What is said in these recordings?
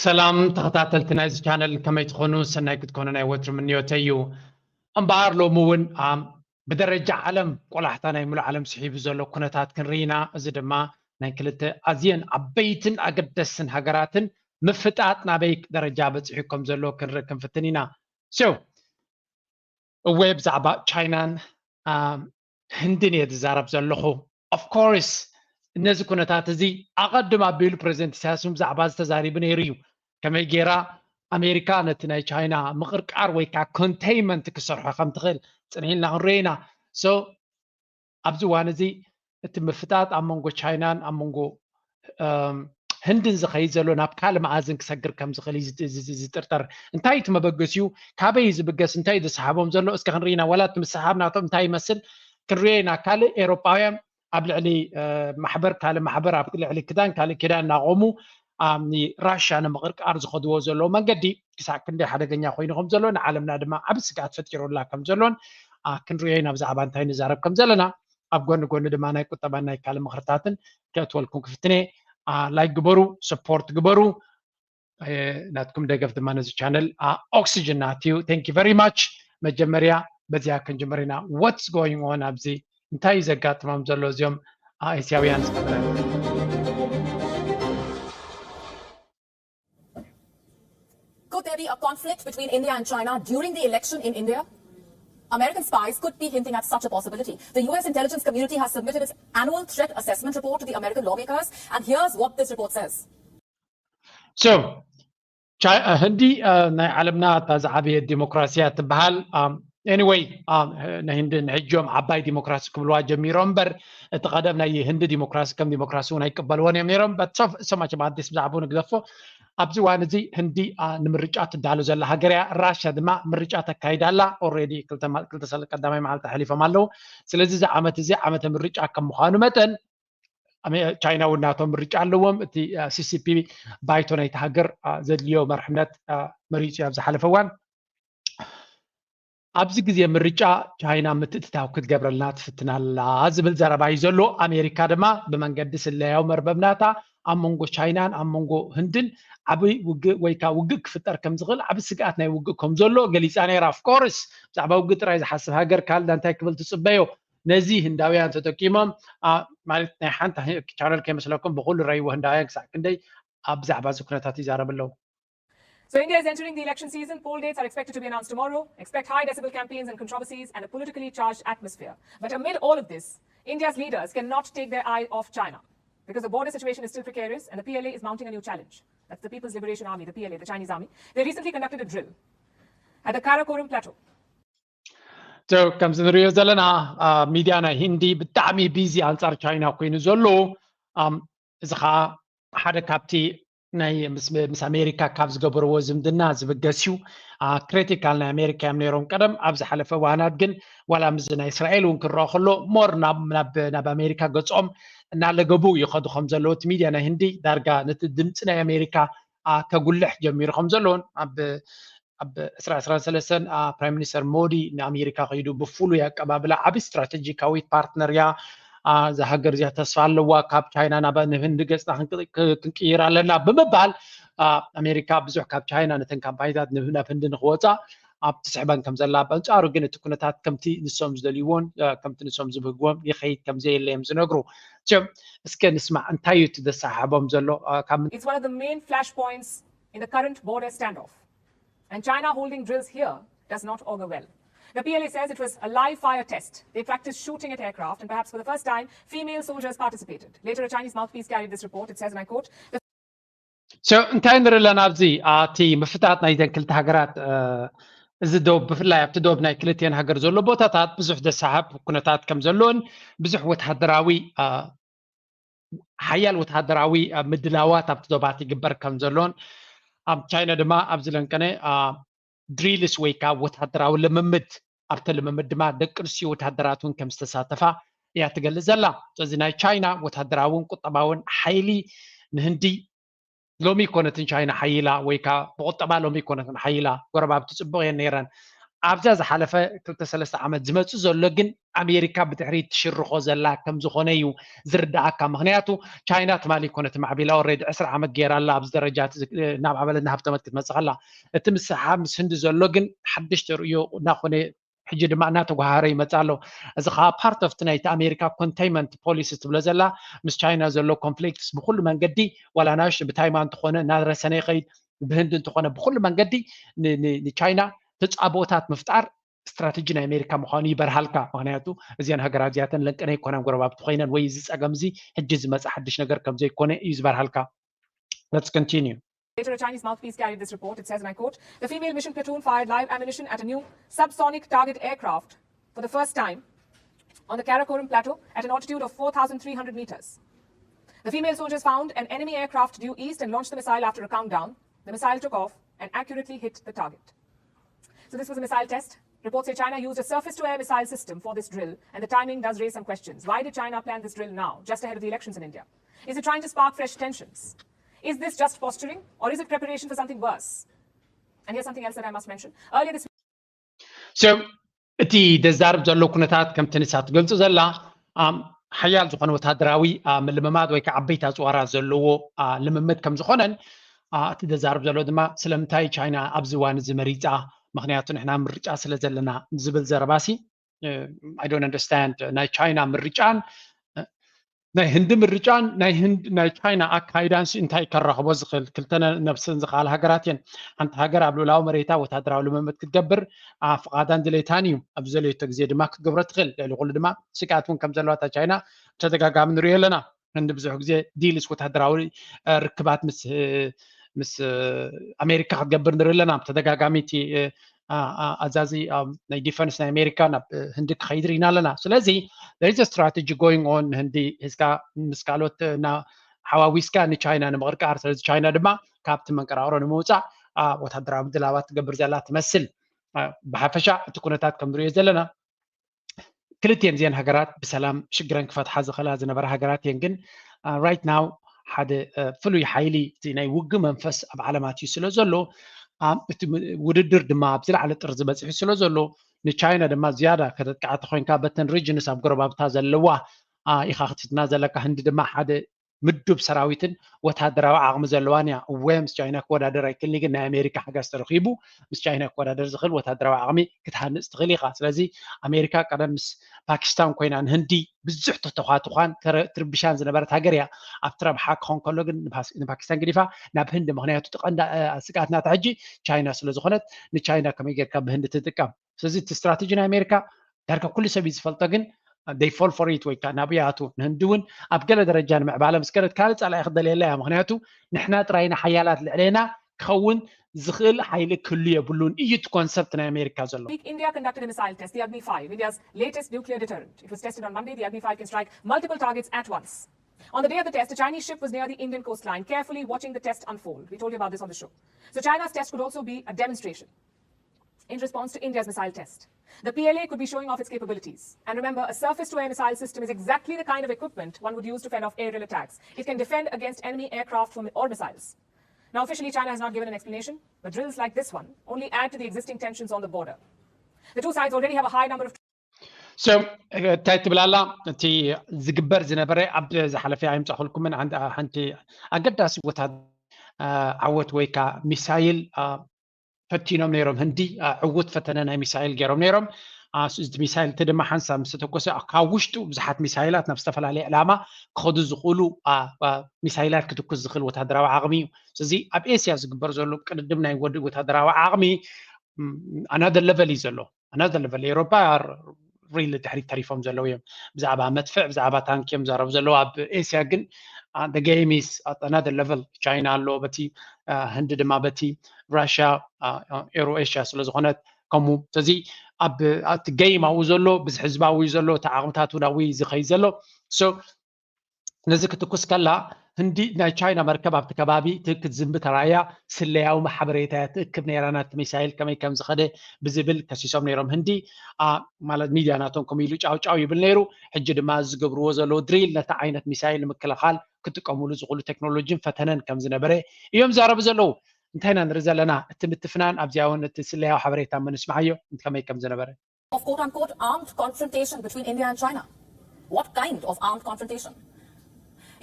ሰላም ተኸታተልቲ ናይዚ ቻነል፣ ከመይ ትኾኑ? ሰናይ ክትኮኑ ናይ ወትሩ ምንዮተይ እዩ። እምበኣር ሎሚ እውን ብደረጃ ዓለም ቆላሕታ ናይ ምሉእ ዓለም ስሒቡ ዘሎ ኩነታት ክንርኢ ኢና። እዚ ድማ ናይ ክልተ ኣዝየን ዓበይትን ኣገደስትን ሃገራትን ምፍጣጥ ናበይ ደረጃ በፂሑ ከም ዘሎ ክንርኢ ክንፍትን ኢና። So እወ ብዛዕባ ቻይናን ህንድን እየ ዝዛረብ ዘለኹ። Of course ነዚ ኩነታት እዚ ኣቐድም ኣቢሉ ፕሬዚደንት ኢሳያስ እውን ብዛዕባ እዚ ተዛሪቡ ነይሩ እዩ። ከመይ ገይራ ኣሜሪካ ነቲ ናይ ቻይና ምቕርቃር ወይ ከዓ ኮንቴይንመንት ክሰርሖ ከም ትኽእል ፅንሕ ኢልና ክንሪኦ ኢና። So ኣብዚ እዋን እዚ እቲ ምፍጣጥ ኣብ መንጎ ቻይናን ኣብ መንጎ ህንድን ዝኸይድ ዘሎ ናብ ካልእ መኣዝን ክሰግር ከም ዝኽእል እዩ ዝጥርጠር። እንታይ እቲ መበገሲኡ? ካበይ እዩ ዝብገስ? እንታይ እዩ ዘሰሓቦም ዘሎ? እስከ ክንርኢና። ዋላ እቲ ምስሓብ ናቶም እንታይ ይመስል ክንሪኦ ኢና። ካልእ ኤውሮጳውያን ኣብ ልዕሊ ማሕበር ካልእ ማሕበር ኣብ ልዕሊ ክዳን ካልእ ክዳን እናቆሙ ንራሻ ንምቕርቃር ዝኸድዎ ዘለዉ መንገዲ ክሳዕ ክንደይ ሓደገኛ ኮይኑ ከም ዘሎ ንዓለምና ድማ ዓብ ስግኣት ፈጢሩላ ከም ዘሎን ክንሪኦ ኢና። ብዛዕባ እንታይ ንዛረብ ከም ዘለና ኣብ ጎኒ ጎኒ ድማ ናይ ቁጠባን ናይ ካልእ ምኽርታትን ከእትወልኩም ክፍትነ። ላይክ ግበሩ፣ ሰፖርት ግበሩ። ናትኩም ደገፍ ድማ ነዚ ቻነል ኦክሲጅን ናት እዩ። Thank you very much። መጀመርያ በዚኣ ክንጅምር ኢና። What's going on ኣብዚ? እንታይ እዩ ዘጋጥሞም ዘሎ እዚኦም ኤስያውያን? Could there be a conflict between India and China during the election in India? American spies could be hinting at such a possibility. The U S intelligence community has submitted its annual threat assessment report to the American lawmakers, and here's what this report says. So ህንዲ ናይ ዓለምና እታ ዝዓበየ ዲሞክራሲያ ትበሃል። Anyway ንህንዲ ንሕጂኦም ዓባይ ዲሞክራሲ ክብልዋ ጀሚሮም እምበር እቲ ቀደም ናይ ህንዲ ዲሞክራሲ ከም ዲሞክራሲ እውን ኣይቀበልዎን እዮም ነይሮም። But so much about this ብዛዕባኡ ንግደፎ። ኣብዚ እዋን እዚ ህንዲ ንምርጫ ትዳሎ ዘላ ሃገር እያ። ራሽያ ድማ ምርጫ ተካይዳ ኣላ። Already ክልተ ቀዳማይ መዓልቲ ኣሕሊፎም ኣለዉ። ስለዚ እዚ ዓመት እዚ ዓመተ ምርጫ ከም ምዃኑ መጠን ቻይና እውን ናቶም ምርጫ ኣለዎም። እቲ ሲሲፒ ባይቶ ናይቲ ሃገር ዘድልዮ መርሕነት መሪፁ ኣብ ዝሓለፈ እዋን። ኣብዚ ግዜ ምርጫ ቻይና ምትእትታው ክትገብረልና ትፍትን ኣላ ዝብል ዘረባ እዩ ዘሎ። ኣሜሪካ ድማ ብመንገዲ ስለያዊ መርበብ ናታ ኣብ መንጎ ቻይናን ኣብ መንጎ ህንድን ዓብይ ውግእ ወይ ከዓ ውግእ ክፍጠር ከም ዝኽእል ዓብይ ስግኣት ናይ ውግእ ከም ዘሎ ገሊፃ ነይራ። Of course ብዛዕባ ውግእ ጥራይ ዝሓስብ ሃገር ካልእ እንታይ ክብል ትፅበዮ? ነዚ ህንዳውያን ተጠቂሞም ማለት ናይ ሓንቲ ቻነል ከይመስለኩም ብኩሉ ረይዎ ህንዳውያን ክሳዕ ክንደይ ኣብ ብዛዕባ እዚ ኩነታት ይዛረብ ኣለዉ። So India is entering the election season. Poll dates are expected to be announced tomorrow. Expect high decibel campaigns and controversies and a politically charged atmosphere. But amid all of this, India's leaders cannot take their eye off China because the border situation is still precarious and the P L A is mounting a new challenge. That's the People's Liberation Army, the P L A, the Chinese army. They recently conducted a drill at the Karakoram Plateau. ከምዚ ንሪኦ ዘለና ሚድያ ናይ ሂንዲ ብጣዕሚ ቢዚ ኣንፃር ቻይና ኮይኑ ዘሎ። እዚ ከዓ ሓደ ካብቲ ናይ ምስ ኣሜሪካ ካብ ዝገበርዎ ዝምድና ዝብገስ እዩ። ክሪቲካል ናይ ኣሜሪካ እዮም ነይሮም ቀደም። ኣብ ዝሓለፈ እዋናት ግን ዋላ ምስ ናይ እስራኤል እውን ክረአ ከሎ ሞር ናብ ኣሜሪካ ገፆም እናለገቡ ይኸዱ ከም ዘለዉ እቲ ሚድያ ናይ ህንዲ ዳርጋ ነቲ ድምፂ ናይ ኣሜሪካ ከጉልሕ ጀሚሩ ከም ዘለውን ኣብ ኣብ ዕስራ ዕስራን ሰለስተን ፕራይም ሚኒስተር ሞዲ ንኣሜሪካ ከይዱ ብፍሉይ ኣቀባብላ ዓብ ስትራቴጂካዊት ፓርትነር እያ። እዛ ሃገር እዚኣ ተስፋ ኣለዋ፣ ካብ ቻይና ናብ ንህንዲ ገፅና ክንቅይር ኣለና ብምባል ኣሜሪካ ብዙሕ ካብ ቻይና ነተን ካምፓኒታት ናብ ህንዲ ንክወፃ ኣብ ትስሕበን ከም ዘላ፣ በንፃሩ ግን እቲ ኩነታት ከምቲ ንሶም ዝደልይዎን ከምቲ ንሶም ዝብህግዎን ይኸይድ ከም ዘየለ እዮም ዝነግሩ። እስከ ንስማዕ እንታይ እዩ እቲ ዘሰሓሕቦም ዘሎ ካብ It's one of the main flashpoints in the current border standoff. And China holding drills here does not augur well. The P L A says it was a live fire test. They practiced shooting at aircraft, and perhaps for the first time, female soldiers participated. Later, a Chinese mouthpiece carried this report. It says, and I quote, the So እንታይ ንርኢ ኣለና ኣብዚ? እቲ ምፍጣጥ ናይዘን ክልተ ሃገራት እዚ ዶብ ብፍላይ ኣብቲ ዶብ ናይ ክልቲኤን ሃገር ዘሎ ቦታታት ብዙሕ ዘሰሓብ ኩነታት ከም ዘሎን ብዙሕ ወታደራዊ ሓያል ወታደራዊ ምድላዋት ኣብቲ ዶባት ይግበር ከም ዘሎን ኣብ ቻይና ድማ ኣብዚ ለንቀነ ድሪልስ ወይ ከዓ ወታደራዊ ልምምድ ኣብቲ ልምምድ ድማ ደቂ ኣንስትዮ ወታደራት እውን ከም ዝተሳተፋ እያ ትገልጽ ዘላ። ስለዚ ናይ ቻይና ወታደራውን ቁጠባውን ሓይሊ ንህንዲ ሎሚ ይኮነትን ቻይና ሓይላ ወይ ከዓ ብቁጠባ ሎሚ ይኮነትን ሓይላ፣ ጎረባብቲ ፅቡቅ እየን ነይረን። ኣብዛ ዝሓለፈ ክልተ ሰለስተ ዓመት ዝመፅእ ዘሎ ግን ኣሜሪካ ብድሕሪት ትሽርኾ ዘላ ከም ዝኾነ እዩ ዝርዳኣካ። ምኽንያቱ ቻይና ትማሊ ይኮነት ማዕቢላ፣ ኦልሬዲ ዕስራ ዓመት ገይራ ኣላ ኣብዚ ደረጃ እቲ ዝ- እናማዕበለት እናሃብተመት ክትመፅእ ከላ። እቲ ምስሓብ ምስ ህንዲ ዘሎ ግን ሓድሽ ተርእዮ እናኾነ ሕጂ ድማ እናተጓሃረ ይመፅእ ኣሎ። እዚ ከዓ ፓርት ኦፍ ናይቲ ኣሜሪካ ኮንቴይንመንት ፖሊሲ ትብሎ ዘላ፣ ምስ ቻይና ዘሎ ኮንፍሊክትስ ብኩሉ መንገዲ ዋላ ናሽ ብታይማ እንተኾነ እናረሰነ ይኸይድ፣ ብህንዲ እንተኾነ ብኩሉ መንገዲ ን- ን- ንቻይና ተፃብኦታት ምፍጣር ስትራቴጂ ናይ ኣሜሪካ ምዃኑ ይበርሃልካ። ምክንያቱ እዚኣን ሃገራት እዚኣተን ለንቅነ ይኮናን ጎረባብቲ ኮይነን ወይ እዚ ፀገም እዚ ሕጂ ዝመፀ ሓድሽ ነገር ከም ዘይኮነ እዩ ዝበርሃልካ። Let's continue. Later, a Chinese mouthpiece carried this report. It says, and I quote, "The female mission platoon fired live ammunition at a new subsonic target aircraft for the first time on the Karakoram Plateau at an altitude of four thousand three hundred meters. The female soldiers found an enemy aircraft due east and launched the missile after a countdown. The missile took off and accurately hit the target." So this was a missile test. Reports say China used a surface-to-air missile system for this drill, and the timing does raise some questions. Why did China plan this drill now, just ahead of the elections in India? Is it trying to spark fresh tensions? Is this just posturing, or is it preparation for something worse? And here's something else that I must mention. Earlier this So እቲ ዘዛርብ ዘሎ ኩነታት ከምቲ ንሳ ትገልጹ ዘላ ሓያል ዝኾነ ወታደራዊ ምልምማድ ወይ ከዓ ዓበይቲ ኣፅዋራት ዘለዎ ልምምድ ከም ዝኾነን፣ እቲ ዘዛርብ ዘሎ ድማ ስለምንታይ ቻይና ኣብዚ እዋን እዚ መሪፃ፣ ምክንያቱ ንሕና ምርጫ ስለ ዘለና ዝብል ዘረባሲ፣ I don't understand። ናይ ቻይና ምርጫን ናይ ህንዲ ምርጫን ናይ ህንድ ናይ ቻይና ኣካይዳን እንታይ ከራኽቦ ዝኽእል? ክልተ ነብሰን ዝኽኣላ ሃገራት እየን። ሓንቲ ሃገር ኣብ ልኡላዊ መሬታ ወታደራዊ ልምምድ ክትገብር ፍቓዳን ድሌታን እዩ። ኣብ ዘለየቶ ግዜ ድማ ክትገብሮ ትኽእል። ልዕሊ ኩሉ ድማ ስግኣት እውን ከም ዘለዋ እታ ቻይና ብተደጋጋሚ ንሪኦ ኣለና። ህንዲ ብዙሕ ግዜ ዲልስ ወታደራዊ ርክባት ምስ ምስ ኣሜሪካ ክትገብር ንርኢ ኣለና። ብተደጋጋሚ እቲ ኣዛዚ ናይ ዲፈንስ ናይ ኣሜሪካ ናብ ህንዲ ክኸይድ ርኢና ኣለና። ስለዚ there is a strategy going on። ንህንዲ ሒዝካ ምስ ካልኦት ሓዋዊስካ ንቻይና ንምቕርቃር። ስለዚ ቻይና ድማ ካብቲ መንቀራቕሮ ንምውፃእ ወታደራዊ ምድላዋት ትገብር ዘላ ትመስል። ብሓፈሻ እቲ ኩነታት ከም ንሪኦ ዘለና ክልቲኤን እዚአን ሃገራት ብሰላም ሽግረን ክፈትሓ ዝኽእላ ዝነበራ ሃገራት እየን። ግን right now ሓደ ፍሉይ ሓይሊ እቲ ናይ ውግእ መንፈስ ኣብ ዓለም ኣትዩ ስለ ዘሎ፣ እቲ ውድድር ድማ ኣብ ዝለዓለ ጥርዚ በፂሑ ስለ ዘሎ፣ ንቻይና ድማ ዝያዳ ከተጥቅዓ ተኮይንካ በተን ሪጅንስ ኣብ ጎረባብታ ዘለዋ ኢኻ ክትፍትና ዘለካ። ህንዲ ድማ ሓደ ምዱብ ሰራዊትን ወታደራዊ ዓቕሚ ዘለዋን እያ። እወ ምስ ቻይና ክወዳደር ኣይክእልን፣ ግን ናይ ኣሜሪካ ሓገዝ ተረኺቡ ምስ ቻይና ክወዳደር ዝኽእል ወታደራዊ ዓቕሚ ክትሃንፅ ትኽእል ኢኻ። ስለዚ ኣሜሪካ ቀደም ምስ ፓኪስታን ኮይና ንህንዲ ብዙሕ ተተኳትኳን ትርብሻን ዝነበረት ሃገር እያ። ኣብቲ ረብሓ ክኾን ከሎ ግን ንፓኪስታን ገዲፋ ናብ ህንዲ፣ ምክንያቱ ትቐንዳ ስግኣት ናታ ሕጂ ቻይና ስለዝኾነት ንቻይና ከመይ ጌርካ ብህንዲ ትጥቀም። ስለዚ እቲ ስትራቴጂ ናይ ኣሜሪካ ዳርጋ ኩሉ ሰብ እዩ ዝፈልጦ፣ ግን they fall for it ወይ ከዓ ናብኡ ይኣትዉ። ንህንዲ እውን ኣብ ገለ ደረጃ ንምዕባለ ምስ ገለት ካልእ ፃላኢ ክደልየላ እያ። ምክንያቱ ንሕና ጥራይ ኢና ሓያላት፣ ልዕሌና ክኸውን ዝኽእል ሓይሊ ክህሉ የብሉን እዩ እቲ ኮንሰፕት ናይ ኣሜሪካ ዘሎ። Week, India conducted a missile test, the Agni five, India's latest nuclear deterrent. It was tested on Monday. The Agni five can strike multiple targets at once. On the day of the test, a Chinese ship was near the Indian coastline, carefully watching the test unfold. We told you about this on the show. So China's test could also be a demonstration in response to India's missile test. The P L A could be showing off its capabilities. And remember, a surface-to-air missile system is exactly the kind of equipment one would use to fend off aerial attacks. It can defend against enemy aircraft or missiles. Now, officially, China has not given an explanation, but drills like this one only add to the existing tensions on the border. The two sides already have a high number of So እንታይ ትብል ኣላ? እቲ ዝግበር ዝነበረ ኣብ ዝሓለፈ ኣይምፃእኩልኩምን ሓንቲ ኣገዳሲ ወታደ ዓወት ወይ ከዓ ሚሳይል ፈቲኖም ነይሮም። ህንዲ ዕዉት ፈተነ ናይ ሚሳይል ገይሮም ነይሮም። እዚ ሚሳይል እቲ ድማ ሓንሳብ ምስ ተተኮሰ ካብ ውሽጡ ብዙሓት ሚሳይላት ናብ ዝተፈላለየ ዕላማ ክኸዱ ዝኽእሉ ሚሳይላት ክትኩስ ዝኽእል ወታደራዊ ዓቕሚ እዩ። ስለዚ ኣብ ኤስያ ዝግበር ዘሎ ቅድድም ናይ ወታደራዊ ዓቕሚ ኣናደር ለቨል እዩ ዘሎ። ኣናደር ለቨል ኤሮፓ ሪል ድሕሪት ተሪፎም ዘለዉ እዮም። ብዛዕባ መድፍዕ ብዛዕባ ታንክ እዮም ዛረቡ ዘለዉ። ኣብ ኤስያ ግን game is at another level። ቻይና ኣሎ በቲ ህንዲ ድማ በቲ ራሽያ ኤሮ ኤሽያ ስለ ዝኾነት ከምኡ። ስለዚ ኣብ እቲ game ኣብኡ ዘሎ ብዚ ህዝባዊ ዘሎ እቲ ዓቕምታት እውን ኣብኡ እዩ ዝኸይድ ዘሎ። So ነዚ ክትኩስ ከላ ህንዲ ናይ ቻይና መርከብ ኣብቲ ከባቢ ክትዝንቢ ተራእያ ስለያዊ ሓበሬታ እያ ትእክብ ነይራ ናቲ ሚሳይል ከመይ ከም ዝኸደ ብዝብል ከሲሶም ነይሮም። ህንዲ ማለት ሚድያ ናቶም ከምኡ ኢሉ ጫው ጫው ይብል ነይሩ። ሕጂ ድማ ዝገብርዎ ዘለዉ ድሪል ነቲ ዓይነት ሚሳይል ንምክልኻል ክጥቀሙሉ ዝኽእሉ ቴክኖሎጂን ፈተነን ከም ዝነበረ እዮም ዛረቡ ዘለዉ። እንታይ ኢና ንርኢ ዘለና? እቲ ምትፍናን ኣብዚኣ እውን እቲ ስለያዊ ሓበሬታ ምንስማዓዮ ከመይ ከም ዝነበረ። Of quote unquote armed confrontation between India and China. What kind of armed confrontation?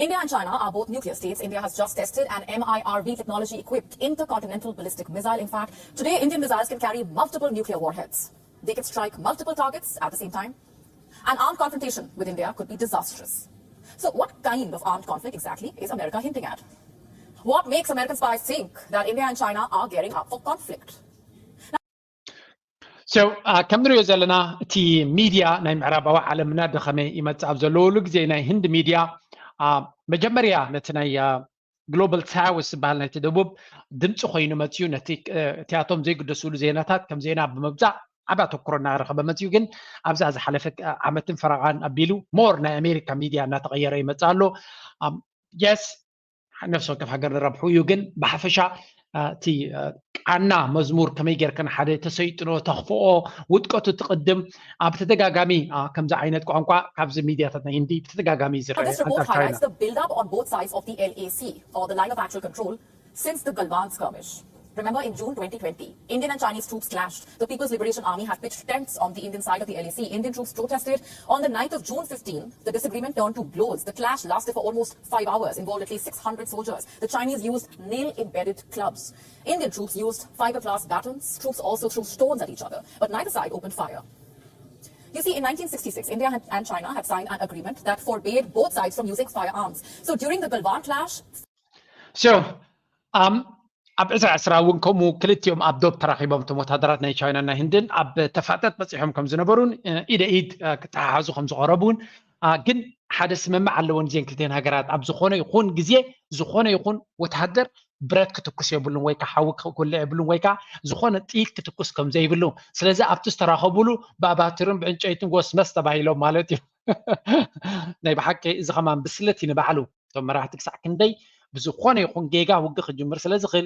India and China are both nuclear states. India has just tested an M I R V technology equipped intercontinental ballistic missile. In fact, today Indian missiles can carry multiple nuclear warheads. They can strike multiple targets at the same time. An armed confrontation with India could be disastrous. So, what kind of armed conflict exactly is America hinting at? What makes American spies think that India and China are gearing up for conflict? So ከም ንሪኦ ዘለና እቲ ሚድያ ናይ ምዕራባዊ ዓለም እናደኸመ ይመፅእ ኣብ ዘለወሉ ግዜ ናይ ህንድ ሚድያ መጀመርያ ነቲ ናይ ግሎባል ሳውስ ዝበሃል ናይቲ ደቡብ ድምፂ ኮይኑ መፅዩ ነቲ እቲኣቶም ዘይግደስሉ ዜናታት ከም ዜና ብምብዛዕ ዓብ ኣተኩሮ እናረኸበ መፅዩ። ግን ኣብዛ ዝሓለፈ ዓመትን ፈረቓን ኣቢሉ ሞር ናይ ኣሜሪካ ሚድያ እናተቐየረ ይመፅእ ኣሎ። የስ ነፍሲ ወከፍ ሃገር ንረብሑ እዩ። ግን ብሓፈሻ እቲ ቃና መዝሙር ከመይ ጌርካ ንሓደ ተሰይጥኖ ተኽፍኦ ውድቀቱ ትቕድም ኣብ ተደጋጋሚ ከምዚ ዓይነት ቋንቋ ካብዚ ሚድያታት ናይ ህንዲ ብተደጋጋሚ እዩ ዝረአ። This report highlights the build-up on both sides of the L A C, or the line of actual control, since the Galwan skirmish. Remember, in June twenty twenty, Indian and Chinese troops clashed. The People's Liberation Army had pitched tents on the Indian side of the L A C. Indian troops protested. On the night of June fifteen, the disagreement turned to blows. The clash lasted for almost five hours, involved at least six hundred soldiers. The Chinese used nail-embedded clubs. Indian troops used fiberglass batons. Troops also threw stones at each other, but neither side opened fire. You see, in nineteen sixty-six, India and China had signed an agreement that forbade both sides from using firearms. So during the Galwan clash, So, um, ኣብ ዕስራ ዕስራ እውን ከምኡ ክልቲኦም ኣብ ዶብ ተራኺቦም እቶም ወታደራት ናይ ቻይናን ናይ ህንድን ኣብ ተፋጠጥ በፂሖም ከም ዝነበሩን ኢደ ኢድ ክተሓሓዙ ከም ዝቐረቡን ግን ሓደ ስምምዕ ኣለወን እዚን ክልቲን ሃገራት ኣብ ዝኾነ ይኹን ግዜ ዝኾነ ይኹን ወታደር ብረት ክትኩስ የብሉን ወይ ከዓ ሓዊ ክኩልዕ የብሉን ወይ ከዓ ዝኾነ ጥይት ክትኩስ ከም ዘይብሉ ስለዚ ኣብቲ ዝተራኸቡሉ ብኣባትርን ብዕንጨይትን ጎስመስ ተባሂሎም ማለት እዩ። ናይ ብሓቂ እዚ ከማን ብስለት እዩ ንባዕሉ እቶም መራሕቲ ክሳዕ ክንደይ ብዝኾነ ይኹን ጌጋ ውግእ ክጅምር ስለ ዝኽእል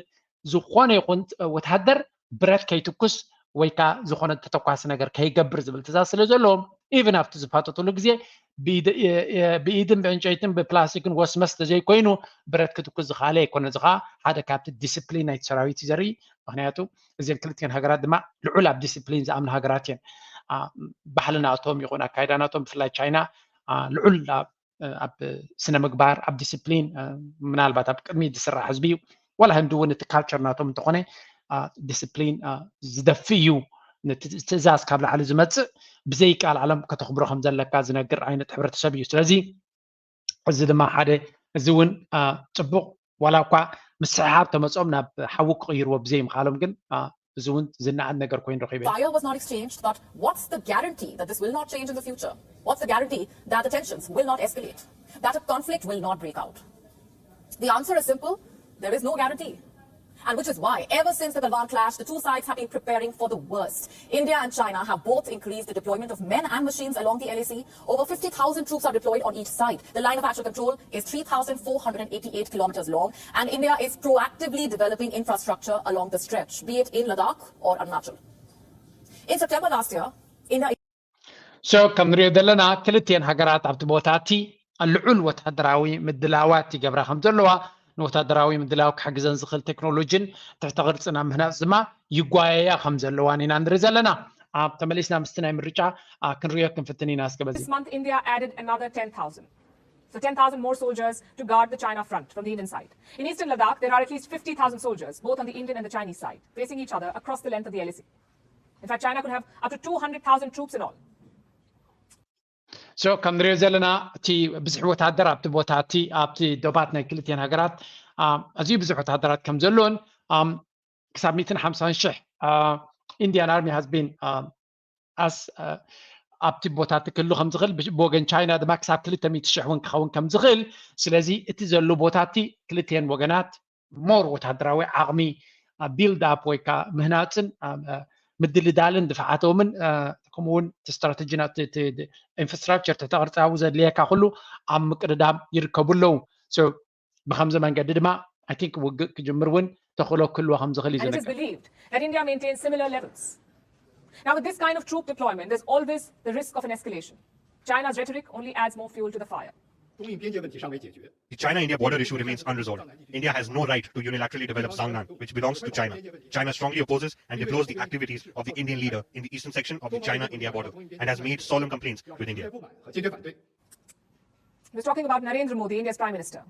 ዝኾነ ይኹን ወተሃደር ብረት ከይትኩስ ወይ ከዓ ዝኾነ ተተኳሲ ነገር ከይገብር ዝብል ትእዛዝ ስለ ዘለዎም ኢቭን ኣብቲ ዝፋጠጥሉ ግዜ ብኢድን ብዕንጨይትን ብፕላስቲክን ወስመስ ተዘይኮይኑ ብረት ክትኩስ ዝኸኣለ ኣይኮነ እዚ ከዓ ሓደ ካብቲ ዲስፕሊን ናይቲ ሰራዊት እዩ ዘርኢ ምክንያቱ እዘን ክልቲን ሃገራት ድማ ልዑል ኣብ ዲስፕሊን ዝኣምኑ ሃገራት እየን። ባህልናቶም ይኹን ኣካይዳናቶም ብፍላይ ቻይና ልዑል ኣብ ስነ ምግባር ኣብ ዲስፕሊን ምናልባት ኣብ ቅድሚ ዝስራሕ ህዝቢ እዩ ዋላ ህንዲ እውን እቲ ካልቸር ናቶም እንተኾነ ዲስፕሊን ዝደፊ እዩ ትእዛዝ ካብ ላዕሊ ዝመፅእ ብዘይ ቃል ዓለም ከተኽብሮ ከም ዘለካ ዝነግር ዓይነት ሕብረተሰብ እዩ ስለዚ እዚ ድማ ሓደ እዚ እውን ፅቡቕ ዋላ እኳ ምስሕሓብ ተመፅኦም ናብ ሓዊ ክቕይርዎ ብዘይ ምኻሎም ግን እዚ እውን ዝነኣድ ነገር ኮይኑ ረኺበ Fire was not exchanged, but what's the guarantee that this will not change in the future? What's the guarantee that the tensions will not escalate? That a conflict will not break out? The answer is simple, there is no guarantee. And which is why, ever since the Galwan clash, the two sides have been preparing for the worst. India and China have both increased the deployment of men and machines along the L A C. Over fifty thousand troops are deployed on each side. The line of actual control is three thousand four hundred eighty-eight kilometers long, and India is proactively developing infrastructure along the stretch, be it in Ladakh or Arunachal. In September last year, India So ከም ንሪኦ ዘለና ክልቲኤን ሃገራት ኣብቲ ቦታ እቲ ልዑል ወታደራዊ ምድላዋት ይገብራ ከም ዘለዋ ንወታደራዊ ምድላው ክሕግዘን ዝኽእል ቴክኖሎጂን ትሕተ ቅርፂ ናብ ምህናፅ ድማ ይጓየያ ከም ዘለዋን ኢና ንርኢ ዘለና። ኣብ ተመሊስና ምስቲ ናይ ምርጫ ክንሪኦ ክንፍትን ኢና እስከ በዚ This month India added another ten thousand. So ten thousand more soldiers to guard the China front from the Indian side. In eastern Ladakh, there are at least fifty thousand soldiers, both on the Indian and the Chinese side, facing each other across the length of the L A C. In fact, China could have up to two hundred thousand troops in all. So ከም ንሪኦ ዘለና እቲ ብዙሕ ወታደር ኣብቲ ቦታ እቲ ኣብቲ ዶባት ናይ ክልቲኤን ሃገራት ኣዝዩ ብዙሕ ወታደራት ከም ዘለዎን ክሳብ ሚእትን ሓምሳን ሽሕ Indian Army has been as ኣብቲ ቦታ እቲ ክህሉ ከም ዝኽእል ብወገን ቻይና ድማ ክሳብ ክልተ ሚእቲ ሽሕ እውን ክኸውን ከም ዝኽእል ስለዚ እቲ ዘሎ ቦታ እቲ ክልቲኤን ወገናት more ወታደራዊ ዓቕሚ build up ወይ ከዓ ምህናፅን ምድልዳልን ድፍዓቶምን ከምኡውን እቲ ስትራተጂ infrastructure ትሕተ ቅርፃዊ ዘድልየካ ኩሉ ኣብ ምቅድዳም ይርከቡ ኣለዉ። ብከምዚ መንገዲ ድማ I think ውግእ ክጅምር እውን ተኽእሎ ክህልዎ ከም ዝኽእል እዩ And it is ዝንገር። Believed that India maintains similar levels. Now, with this kind of troop deployment, there's always the risk of an escalation. China's rhetoric only adds more fuel to the fire. The China-India border issue remains unresolved. India has no right to unilaterally develop Zangnan, which belongs to China. China strongly opposes and deplores the activities of the Indian leader in the eastern section of the China-India border and has made solemn complaints with India. He was talking about Narendra Modi, India's Prime Minister.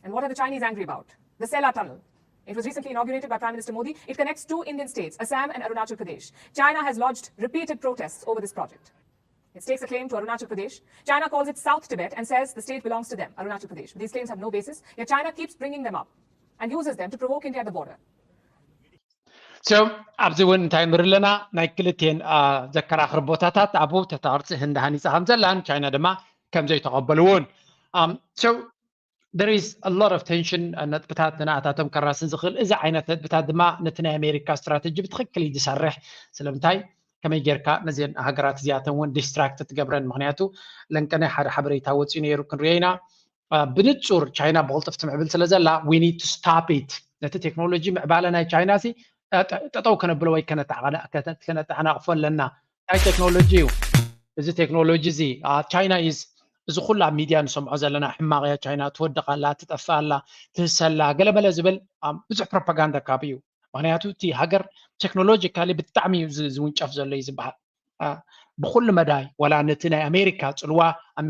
And what are the Chinese angry about? The Sela Tunnel. It was recently inaugurated by Prime Minister Modi. It connects two Indian states, Assam and Arunachal Pradesh. China has lodged repeated protests over this project. It stakes a claim to Arunachal Pradesh. China calls it South Tibet and says the state belongs to them, Arunachal Pradesh. But these claims have no basis, yet China keeps bringing them up and uses them to provoke India at the border. So ኣብዚ እውን እንታይ ንርኢ ኣለና? ናይ ክልቴን ዘከራኽር ቦታታት ኣብኡ ተታቕርፂ ህንዲ ሃኒፃ ከም ዘላን ቻይና ድማ ከም ዘይተቐበልዎን so there is a lot of tension ነጥብታት ንኣታቶም ከራስን ዝኽእል እዚ ዓይነት ነጥብታት ድማ ነቲ ናይ ኣሜሪካ ስትራተጂ ብትኽክል እዩ ዝሰርሕ። ስለምንታይ ከመይ ጌርካ ነዚን ሃገራት እዚኣተን እውን distract ትገብረን? ምክንያቱ ለንቀነ ሓደ ሓበሬታ ወፂኡ ነይሩ ክንሪኦ ኢና። ብንፁር ቻይና ብቕልጥፍ ትምዕብል ስለ ዘላ we need to stop it። ነቲ ቴክኖሎጂ ምዕባለ ናይ ቻይና ሲ ጠጠው ከነብሎ ወይ ከነተዓናቕፎ ኣለና። እንታይ ቴክኖሎጂ እዩ እዚ ቴክኖሎጂ እዚ? ቻይና is እዚ ኩሉ ኣብ ሚድያ ንሰምዖ ዘለና ሕማቕ እያ ቻይና፣ ትወድቕ ኣላ፣ ትጠፍእ ኣላ፣ ትህሰ ኣላ፣ ገለመለ ዝብል ብዙሕ ፕሮፓጋንዳ ካብ እዩ። ምክንያቱ እቲ ሃገር ቴክኖሎጂካሊ ብጣዕሚ እዩ ዝውንጨፍ ዘሎ እዩ ዝበሃል። ብኩሉ መዳይ ዋላ ነቲ ናይ ኣሜሪካ ፅልዋ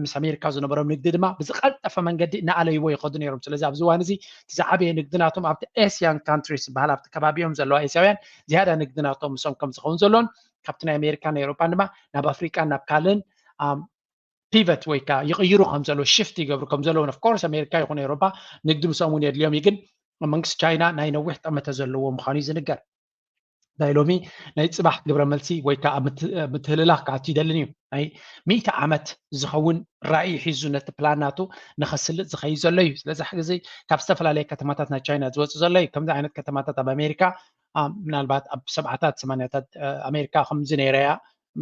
ምስ ኣሜሪካ ዝነበሮም ንግዲ ድማ ብዝቀልጠፈ መንገዲ እናኣለይዎ ይኸዱ ነይሮም። ስለዚ ኣብዚ እዋን እዚ እቲ ዝዓበየ ንግዲ ናቶም ኣብቲ ኤስያን ካንትሪስ ዝበሃል ኣብቲ ከባቢኦም ዘለዋ ኤስያውያን ዝያዳ ንግዲ ናቶም ምሶም ከም ዝኸውን ዘሎን ካብቲ ናይ ኣሜሪካን ኤውሮጳን ድማ ናብ ኣፍሪቃን ናብ ካልእን pivot ወይ ከዓ ይቕይሩ ከም ዘለዉ shift ይገብሩ ከም ዘለዉ of course ኣሜሪካ ይኹን ኤውሮጳ ንግዲ ምስኦም እውን የድልዮም እዩ። ግን መንግስቲ ቻይና ናይ ነዊሕ ጠመተ ዘለዎ ምዃኑ እዩ ዝንገር። ናይ ሎሚ ናይ ፅባሕ ግብረ መልሲ ወይ ከዓ ምትህልላኽ ክኣቱ ይደልን እዩ። ናይ ሚእቲ ዓመት ዝኸውን ራእይ ሒዙ ነቲ ፕላን ናቱ ንኸስልጥ ዝኸይድ ዘሎ እዩ። ስለዚ ግዜ ካብ ዝተፈላለየ ከተማታት ናይ ቻይና ዝወፁ ዘሎ እዩ። ከምዚ ዓይነት ከተማታት ኣብ ኣሜሪካ ምናልባት ኣብ ሰብዓታት ሰማንያታት ኣሜሪካ ከምዚ ነይረ እያ።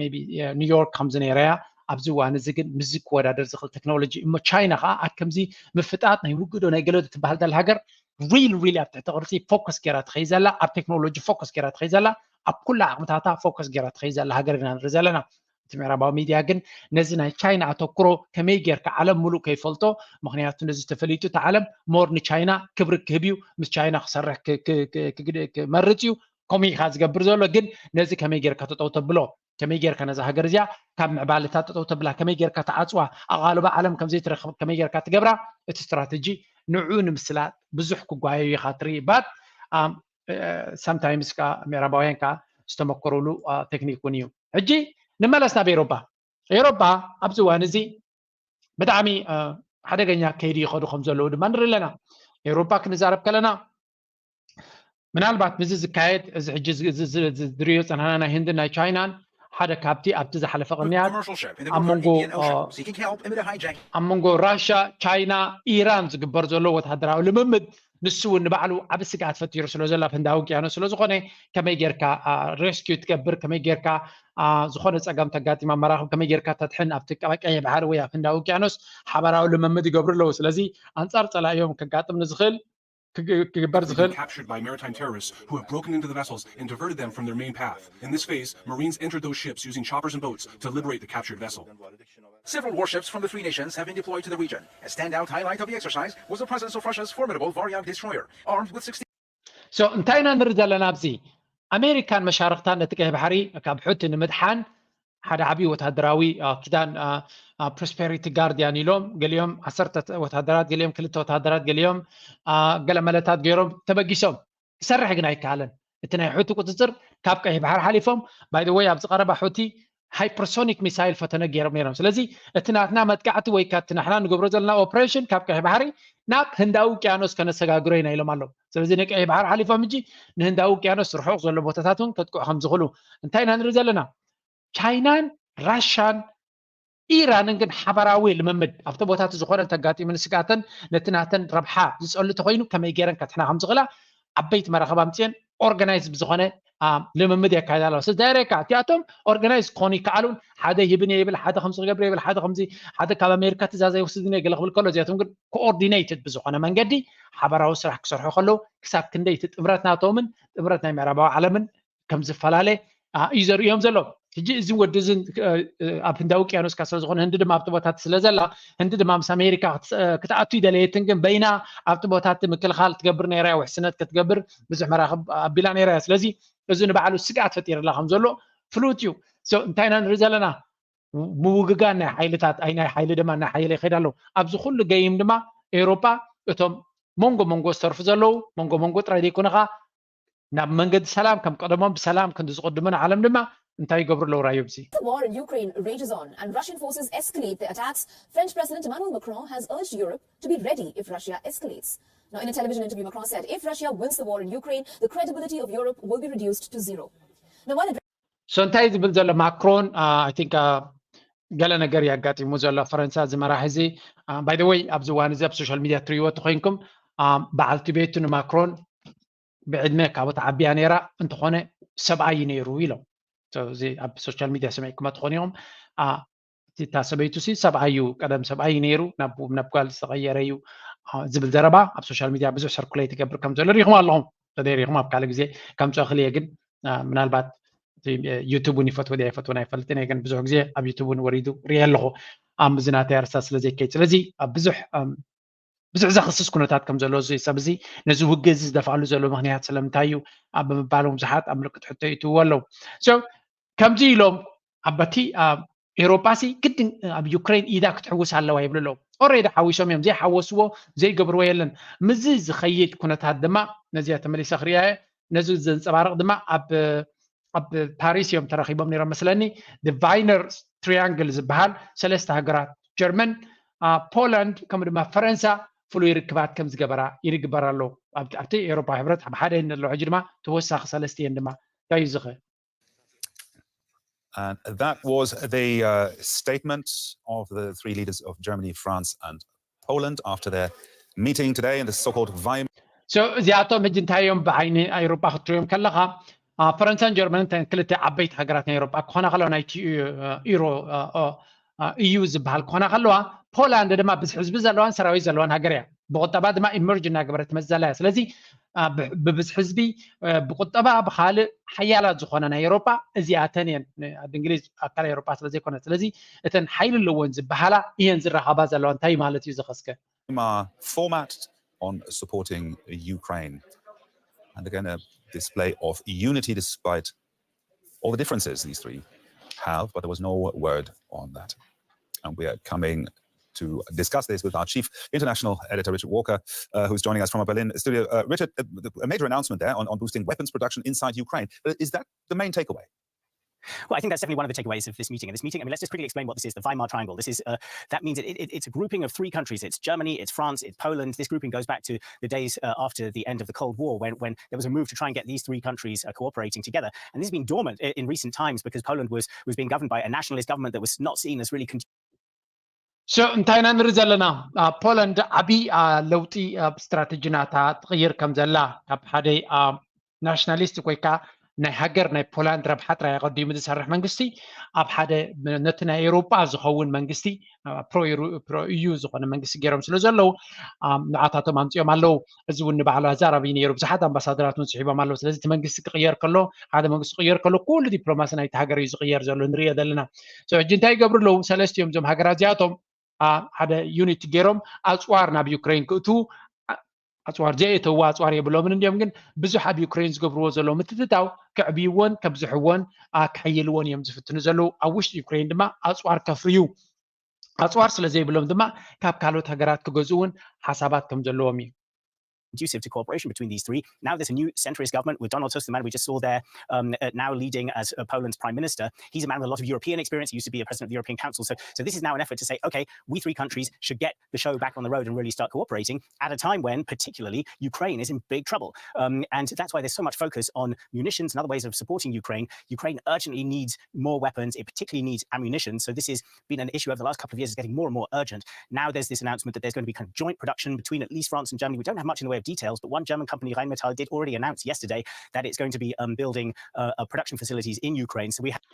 ሜይ ቢ ኒውዮርክ ከምዚ ነይራ እያ። ኣብዚ እዋን እዚ ግን ምስዚ ክወዳደር ዝኽእል ቴክኖሎጂ እሞ ቻይና ከዓ ኣብ ከምዚ ምፍጣጥ ናይ ውግዶ ናይ ገለ ትበሃል ዘላ ሃገር real real ኣብ ትሕቲ ቅርፂ ፎከስ ገይራ ትኸይድ ዘላ፣ ኣብ ቴክኖሎጂ ፎከስ ገይራ ትኸይድ ዘላ፣ ኣብ ኩላ ዓቕምታታ ፎከስ ገይራ ትኸይድ ዘላ ሃገር ኢና ንርኢ ዘለና። እቲ ምዕራባዊ ሚድያ ግን ነዚ ናይ ቻይና ኣተኩሮ ከመይ ጌርካ ዓለም ሙሉእ ከይፈልጦ፣ ምክንያቱ ነዚ ተፈሊጡ እቲ ዓለም more ንቻይና ክብሪ ክህብ እዩ፣ ምስ ቻይና ክሰርሕ ክመርፅ እዩ። ከምኡ ኢኻ ዝገብር ዘሎ ግን ነዚ ከመይ ጌርካ ተጠው ተብሎ ከመይ ጌርካ ነዛ ሃገር እዚኣ ካብ ምዕባለታት ጠጠው ተብላ ከመይ ጌርካ ተዓፅዋ ኣቓልቦ ዓለም ከምዘይትረክብ ከመይ ጌርካ ትገብራ እቲ ስትራተጂ ንዑ ንምስላጥ ብዙሕ ክጓየዩ ኢኻ ትርኢ ባት sometimes ከዓ ምዕራባውያን ከዓ ዝተመከሩሉ ቴክኒክ እውን እዩ። ሕጂ ንመለስ ናብ ኤሮፓ። ኤሮፓ ኣብዚ እዋን እዚ ብጣዕሚ ሓደገኛ ከይዲ ይኸዱ ከም ዘለዉ ድማ ንርኢ ኣለና። ኤሮፓ ክንዛረብ ከለና ምናልባት ምስዚ ዝካየድ እዚ ሕጂ ዝሪኦ ዝፀናሕና ናይ ህንድን ናይ ቻይናን ሓደ ካብቲ ኣብቲ ዝሓለፈ ቅንያት ኣብ መንጎ ራሻ፣ ቻይና፣ ኢራን ዝግበር ዘሎ ወታደራዊ ልምምድ ንሱ እውን ንባዕሉ ዓብ ስግኣት ፈጢሩ ስለ ዘሎ ኣብ ህንዳዊ ውቅያኖስ ስለ ዝኾነ ከመይ ጌርካ rescue ትገብር ከመይ ጌርካ ዝኾነ ፀገም ተጋጢማ መራኽብ ከመይ ጌርካ ተድሕን ኣብቲ ቀይሕ ባሕሪ ወይ ኣብ ህንዳዊ ውቅያኖስ ሓባራዊ ልምምድ ይገብሩ ኣለዉ። ስለዚ ኣንፃር ፀላኢኦም ከጋጥም ንዝኽእል ክግበር ዝኽእል captured by maritime terrorists who have broken into the vessels and diverted them from their main path. In this phase, Marines entered those ships using choppers and boats to liberate the captured vessel. Several warships from the three nations have been deployed to the region. A standout highlight of the exercise was the presence of Russia's formidable Varyag destroyer, armed with sixteen so እንታይ ኢና ንርኢ ዘለና ኣብዚ ኣሜሪካን መሻርክታን ነቲ ቀይሕ ባሕሪ ካብ ሑቲ ንምድሓን ሓደ ዓብዪ ወታደራዊ ኪዳን prosperity guardian ኢሎም ገሊኦም ዓሰርተ ወታደራት ገሊኦም ክልተ ወታደራት ገሊኦም ገለመለታት ገይሮም ተበጊሶም ክሰርሕ ግን ኣይከኣለን። እቲ ናይ ሑቲ ቁፅፅር ካብ ቀይሕ ባሕሪ ሓሊፎም by the way ኣብዚ ቀረባ ሑቲ hypersonic missile ፈተነ ገይሮም ነይሮም። ስለዚ እቲ ናትና መጥቃዕቲ ወይ እቲ ናሕና ንገብሮ ዘለና ኦፕሬሽን ካብ ቀይሕ ባሕሪ ናብ ህንዳዊ ውቅያኖስ ከነሰጋግሮ ኢና ኢሎም ኣለዉ። ስለዚ ንቀይሕ ባሕሪ ሓሊፎም ሕጂ ንህንዳዊ ውቅያኖስ ርሑቕ ዘሎ ቦታታት እውን ከጥቅዑ ከም ዝኽእሉ እንታይ ኢና ንርኢ ዘለና። ቻይናን ራሻን ኢራንን ግን ሓባራዊ ልምምድ ኣብቲ ቦታት ዝኾነ እንተጋጢሙ ንስጋተን ነቲ ናተን ረብሓ ዝፀሉ ተኮይኑ ከመይ ገይረን ከትሕና ከም ዝኽእላ ዓበይቲ መራኸብ ኣምፅኤን organized ብዝኾነ ልምምድ የካይዳ ኣለዋ። ስለዚ ዳይሬካ እቲኣቶም organized ክኾኑ ይከኣሉን ሓደ ይህብን እየ ይብል ሓደ ከምዚ ክገብር ይብል ሓደ ከምዚ ሓደ ካብ ኣሜሪካ ትእዛዝ ኣይወስድን እየ ገለ ክብል ከሎ እዚኣቶም ግን coordinated ብዝኾነ መንገዲ ሓባራዊ ስራሕ ክሰርሑ ከለዉ ክሳብ ክንደይ እቲ ጥምረት ናቶምን ጥምረት ናይ ምዕራባዊ ዓለምን ከም ዝፈላለ እዩ ዘርእዮም ዘሎ። ሕጂ እዚ ወዲ እዚ ኣብ ህንዳዊ ውቅያኖስካ ስለዝኾነ ህንዲ ድማ ኣብቲ ቦታት ስለ ዘላ ህንዲ ድማ ምስ ኣሜሪካ ክትኣቱ ይደለየትን ግን በይና ኣብቲ ቦታት ምክልኻል ትገብር ነይራ ውሕስነት ክትገብር ብዙሕ መራኽብ ኣቢላ ነይራ እያ። ስለዚ እዚ ንባዕሉ ስግኣት ፈጢርላ ከም ዘሎ ፍሉጥ እዩ። እንታይ ኢና ንርኢ ዘለና? ምውግጋን ናይ ሓይልታት ኣይ ናይ ሓይሊ ድማ ናይ ሓይሊ ይኸይድ ኣለዉ። ኣብዚ ኩሉ ገይም ድማ ኤውሮጳ እቶም መንጎ መንጎ ዝተርፉ ዘለዉ መንጎ መንጎ ጥራይ ዘይኮነ ከዓ ናብ መንገዲ ሰላም ከም ቀደሞም ብሰላም ክንዲ ዝቕድሙን ዓለም ድማ እንታይ ይገብሩ ኣለዉ ራዮብሲ? The war in Ukraine rages on and Russian forces escalate their attacks. French President Emmanuel Macron has urged Europe to be ready if Russia escalates. Now, in a television interview, Macron said if Russia wins the war in Ukraine, the credibility of Europe will be reduced to zero. Now, while so እንታይ ዝብል ዘሎ ማክሮን I think ገለ ነገር ያጋጢሙ ዘሎ ፈረንሳ ዝመራሕ እዚ by the way ኣብዚ እዋን እዚ ኣብ social media ትሪእዎ ተኮይንኩም በዓልቲ ቤቱ ንማክሮን ብዕድመ ካብኡ ተዓቢያ ነይራ እንተኾነ ሰብኣይ እዩ ነይሩ ኢሎም። እዚ ኣብ social media ሰሚዕኩሞ ትኾኑ ኢኹም። እታ ሰበይቱ ሲ ሰብኣይ እዩ ቀደም ሰብኣይ እዩ ነይሩ ናብ ጓል ዝተቐየረ እዩ ዝብል ዘረባ ኣብ social media ብዙሕ circulate ይገብር ከም ዘሎ ሪኢኹም ኣለኹም። ተደሪኹም ኣብ ካልእ ግዜ ከምፅኦ ክልየ ግን ምናልባት YouTube እውን ይፈትዎ ድያ ይፈትዎ ኣይፈልጥን እየ ግን ብዙሕ ግዜ ኣብ YouTube እውን ወሪዱ ሪኤ ኣለኹ። ኣብ ምዝናተይ ኣርሳ ስለ ዘይከይድ ስለዚ ኣብ ብዙሕ ብዙሕ ዘኽስስ ኩነታት ከም ዘሎ እዚ ሰብ እዚ ነዚ ውግእ እዚ ዝደፍኣሉ ዘሎ ምክንያት ስለምንታይ እዩ ኣብ ብምባሎም ብዙሓት ኣብ ምልክት ሕቶ ይእትውዎ ኣለዉ። ከምዚ ኢሎም ኣበቲ ኤውሮጳ ሲ ግድን ኣብ ዩክሬን ኢዳ ክትሕውስ ኣለዋ ይብሉ ኣለዉ። ኦሬዲ ሓዊሶም እዮም ዘይሓወስዎ ዘይገብርዎ የለን። ምዚ ዝኸይድ ኩነታት ድማ ነዚኣ ተመሊሰ ክሪኣ ነዚ ዘንፀባርቕ ድማ ኣብ ኣብ ፓሪስ እዮም ተረኺቦም ነይሮም መስለኒ። ቫይነር ትሪያንግል ዝበሃል ሰለስተ ሃገራት ጀርመን፣ ፖላንድ ከምኡ ድማ ፈረንሳ ፍሉይ ርክባት ከም ዝገበራ ይርግበር ኣሎ። ኣብቲ ኤውሮፓ ሕብረት ኣብ ሓደ እየን ዘለዋ ሕጂ ድማ ተወሳኺ ሰለስተ እየን ድማ እንታይ እዩ ዝኸ And that was the uh, statement of the three leaders of Germany, France, and Poland after their meeting today in the so-called Weimar. So እዚኣቶም ሕጂ እንታይ እዮም ብዓይኒ ኣውሮጳ ክትሪኦም ከለኻ ፈረንሳን ጀርመንን ተን ክልተ ዓበይቲ ሃገራት ናይ ኣውሮጳ ክኾና ከለዋ ናይቲ ኢሮ ኢዩ ዝበሃል ክኾና ከለዋ ፖላንድ ድማ ብዝሒ ህዝቢ ዘለዋን ሰራዊት ዘለዋን ሃገር እያ። ብቁጠባ ድማ ኢመርጅ እናገበረት ትመፅእ ዘላ እያ። ስለዚ ብብዝሒ ህዝቢ ብቁጠባ ብካልእ ሓያላት ዝኾነ ናይ ኤውሮጳ እዚኣተን እየን። ዓዲ እንግሊዝ ኣካል ኤውሮጳ ስለዘይኮነ ስለዚ እተን ሓይሊ ኣለወን ዝበሃላ እየን ዝራኸባ ዘለዋ እንታይ ማለት እዩ ዝኸስከ format on supporting Ukraine and again a display of unity despite all the differences these three have, but there was no word on that. And we are coming to discuss this with our chief international editor, Richard Walker, uh, who's joining us from a Berlin studio. Uh, Richard, a, a major announcement there on, on boosting weapons production inside Ukraine. But is that the main takeaway? Well, I think that's definitely one of the takeaways of this meeting. And this meeting, I mean, let's just quickly explain what this is. The Weimar Triangle. This is uh, that means it, it, it's a grouping of three countries. It's Germany, it's France, it's Poland. This grouping goes back to the days uh, after the end of the Cold War, when when there was a move to try and get these three countries uh, cooperating together. And this has been dormant in recent times because Poland was was being governed by a nationalist government that was not seen as really. So እንታይ ኢና ንርኢ ዘለና? ፖላንድ ዓብዪ ለውጢ ኣብ ስትራቴጂ ናታ ትቕይር ከም ዘላ ካብ ሓደ ናሽናሊስት ኮይካ ናይ ሃገር ናይ ፖላንድ ረብሓ ጥራይ ኣቐዲሙ ዝሰርሕ መንግስቲ ኣብ ሓደ ነቲ ናይ ኤውሮጳ ዝኸውን መንግስቲ ፕሮ ኢዩ ዝኾነ መንግስቲ ገይሮም ስለ ዘለዉ ንዓታቶም ኣምፅኦም ኣለዉ። እዚ እውን ንባዕሉ ኣዛራቢ ነይሩ። ብዙሓት ኣምባሳደራት እውን ስሒቦም ኣለዉ። ስለዚ እቲ መንግስቲ ክቕየር ከሎ ሓደ መንግስቲ ክቕየር ከሎ ኩሉ ዲፕሎማሲ ናይቲ ሃገር እዩ ዝቕየር ዘሎ ንሪኦ ዘለና። ሕጂ እንታይ ይገብሩ ኣለዉ? ሰለስቲኦም እዞም ሃገራት እዚኣቶም ሓደ ዩኒት ገይሮም ኣፅዋር ናብ ዩክሬን ክእትዉ ኣፅዋር ዘየእተዉ ኣፅዋር የብሎምን እንዲዮም ግን ብዙሕ ኣብ ዩክሬን ዝገብርዎ ዘለዉ ምትትታው ከዕብይዎን ከብዝሕዎን ከሕይልዎን እዮም ዝፍትኑ ዘለዉ ኣብ ውሽጢ ዩክሬን ድማ ኣፅዋር ከፍርዩ ኣፅዋር ስለ ዘይብሎም ድማ ካብ ካልኦት ሃገራት ክገዝኡ እውን ሓሳባት ከም ዘለዎም እዩ conducive to cooperation between these three. Now there's a new centrist government with Donald Tusk, the man we just saw there, um, uh, now leading as uh, Poland's prime minister. He's a man with a lot of European experience. He used to be a president of the European Council. So, so this is now an effort to say, okay, we three countries should get the show back on the road and really start cooperating at a time when, particularly, Ukraine is in big trouble. Um, and that's why there's so much focus on munitions and other ways of supporting Ukraine. Ukraine urgently needs more weapons. It particularly needs ammunition. So this has been an issue over the last couple of years. It's getting more and more urgent. Now there's this announcement that there's going to be kind of joint production between at least France and Germany. We don't have much in the way of details, but one German company, Rheinmetall, did already announce yesterday that it's going to be um, building uh, uh, production facilities in Ukraine. So we have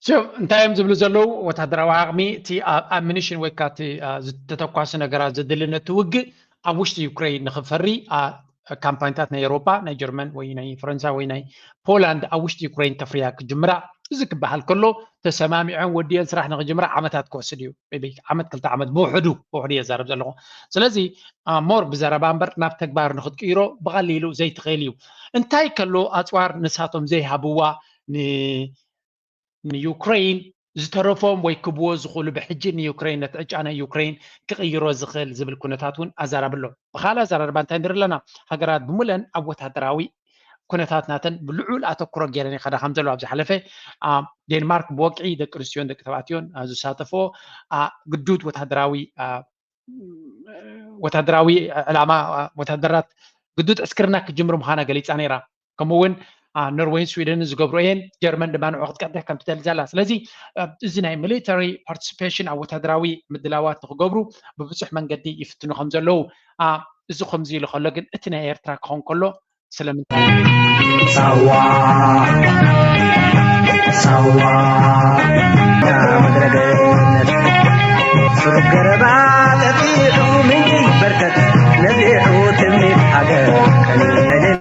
So እንታይ እዮም ዝብሉ ዘለዉ? ወታደራዊ ዓቕሚ እቲ ኣሚኒሽን ወይ ከዓ እቲ ተተኳሲ ነገራት ዘድሊ ነቲ ውግእ ኣብ ውሽጢ ዩክሬን ንክፈሪ ካምፓኒታት ናይ ኤውሮጳ፣ ናይ ጀርመን ወይ ናይ ፈረንሳ ወይ ናይ ፖላንድ ኣብ ውሽጢ ዩክሬን ከፍርያ ክጅምራ፣ እዚ ክበሃል ከሎ ተሰማሚዐን ወዲአን ስራሕ ንክጅምራ ዓመታት ክወስድ እዩ። ዓመት ክልተ ዓመት ብውሕዱ ብውሕዱ እየ ዛረብ ዘለኹ። ስለዚ ሞር ብዘረባ እምበር ናብ ተግባር ንክትቅይሮ ብቐሊሉ ዘይትኽእል እዩ። እንታይ ከሎ ኣፅዋር ንሳቶም ዘይሃብዋ ንዩክሬን ዝተረፎም ወይ ክብዎ ዝኽእሉ ብሕጂ ንዩክሬን ነቲ ዕጫ ናይ ዩክሬን ክቕይሮ ዝኽእል ዝብል ኩነታት እውን ኣዛራቢ ኣሎ። ብካልእ ኣዘራርባ እንታይ ንርኢ ኣለና? ሃገራት ብምለን ኣብ ወታደራዊ ኩነታት ናተን ብልዑል ኣተኩሮ ገይረን ይኸዳ ከም ዘለዋ ኣብ ዝሓለፈ ዴንማርክ ብወግዒ ደቂ ኣንስትዮን ደቂ ተባዕትዮን ዝሳተፎ ግዱድ ወታደራዊ ወታደራዊ ዕላማ ወታደራት ግዱድ ዕስክርና ክጅምር ምዃና ገሊፃ ነይራ። ከምኡ እውን ኖርዌይን ስዊደንን ዝገብሮ እየን። ጀርመን ድማ ንዑ ክትቀድሕ ከም ትደሊ ዘላ። ስለዚ እዚ ናይ ሚሊተሪ ፓርቲሲፔሽን ኣብ ወታደራዊ ምድላዋት ንክገብሩ ብብዙሕ መንገዲ ይፍትኑ ከም ዘለዉ፣ እዚ ከምዚ ኢሉ ከሎ ግን እቲ ናይ ኤርትራ ክኸውን ከሎ ስለምንታይ? ሳዋ ሳዋ ምድረ ገነት ስሩብ ገረባ ጠፊሑ ምንጭ ይበርከት ነዚሑ ትምኒት ሃገር ቀሊል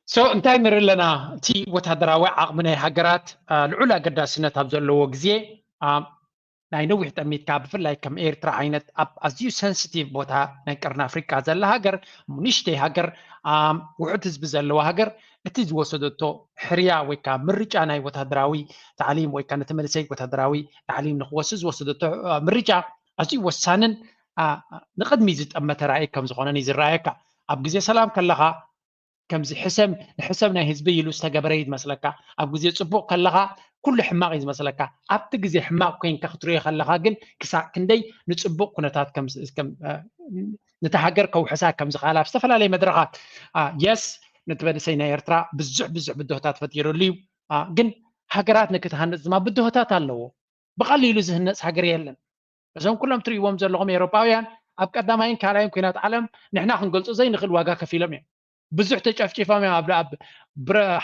ሶ እንታይ ንርኢ ኣለና? እቲ ወታደራዊ ዓቕሚ ናይ ሃገራት ልዑል ኣገዳስነት ኣብ ዘለዎ ግዜ ናይ ነዊሕ ጠሚትካ ብፍላይ ከም ኤርትራ ዓይነት ኣብ ኣዝዩ ሰንስቲቭ ቦታ ናይ ቀርኒ ኣፍሪቃ ዘላ ሃገር ንእሽተይ ሃገር ውሑድ ህዝቢ ዘለዋ ሃገር እቲ ዝወሰደቶ ሕርያ ወይ ከዓ ምርጫ ናይ ወታደራዊ ታዕሊም ወይ ከዓ ነቲ መንእሰይ ወታደራዊ ታዕሊም ንክወስድ ዝወሰደቶ ምርጫ ኣዝዩ ወሳንን ንቅድሚ ዝጠመተ ራእይ ከም ዝኾነን እዩ ዝረኣየካ። ኣብ ግዜ ሰላም ከለኻ ከምዚ ሕሰም ንሕሰም ናይ ህዝቢ ኢሉ ዝተገበረ እዩ ዝመስለካ። ኣብ ግዜ ፅቡቅ ከለኻ ኩሉ ሕማቅ እዩ ዝመስለካ። ኣብቲ ግዜ ሕማቅ ኮይንካ ክትሪኦ ከለኻ ግን ክሳዕ ክንደይ ንፅቡቅ ኩነታት ነቲ ሃገር ከውሕሳ ከም ዝኽኣል ኣብ ዝተፈላለየ መድረኻት የስ ነቲ መንእሰይ ናይ ኤርትራ ብዙሕ ብዙሕ ብድሆታት ፈጢሩሉ እዩ። ግን ሃገራት ንክትሃንፅ ድማ ብድሆታት ኣለዎ። ብቐሊሉ ዝህነፅ ሃገር የለን። እዞም ኩሎም ትርእይዎም ዘለኹም ኤውሮጳውያን ኣብ ቀዳማይን ካልኣይን ኩናት ዓለም ንሕና ክንገልጾ ዘይንኽእል ዋጋ ከፊሎም እዮም። ብዙሕ ተጨፍጪፎም እዮም። ኣብ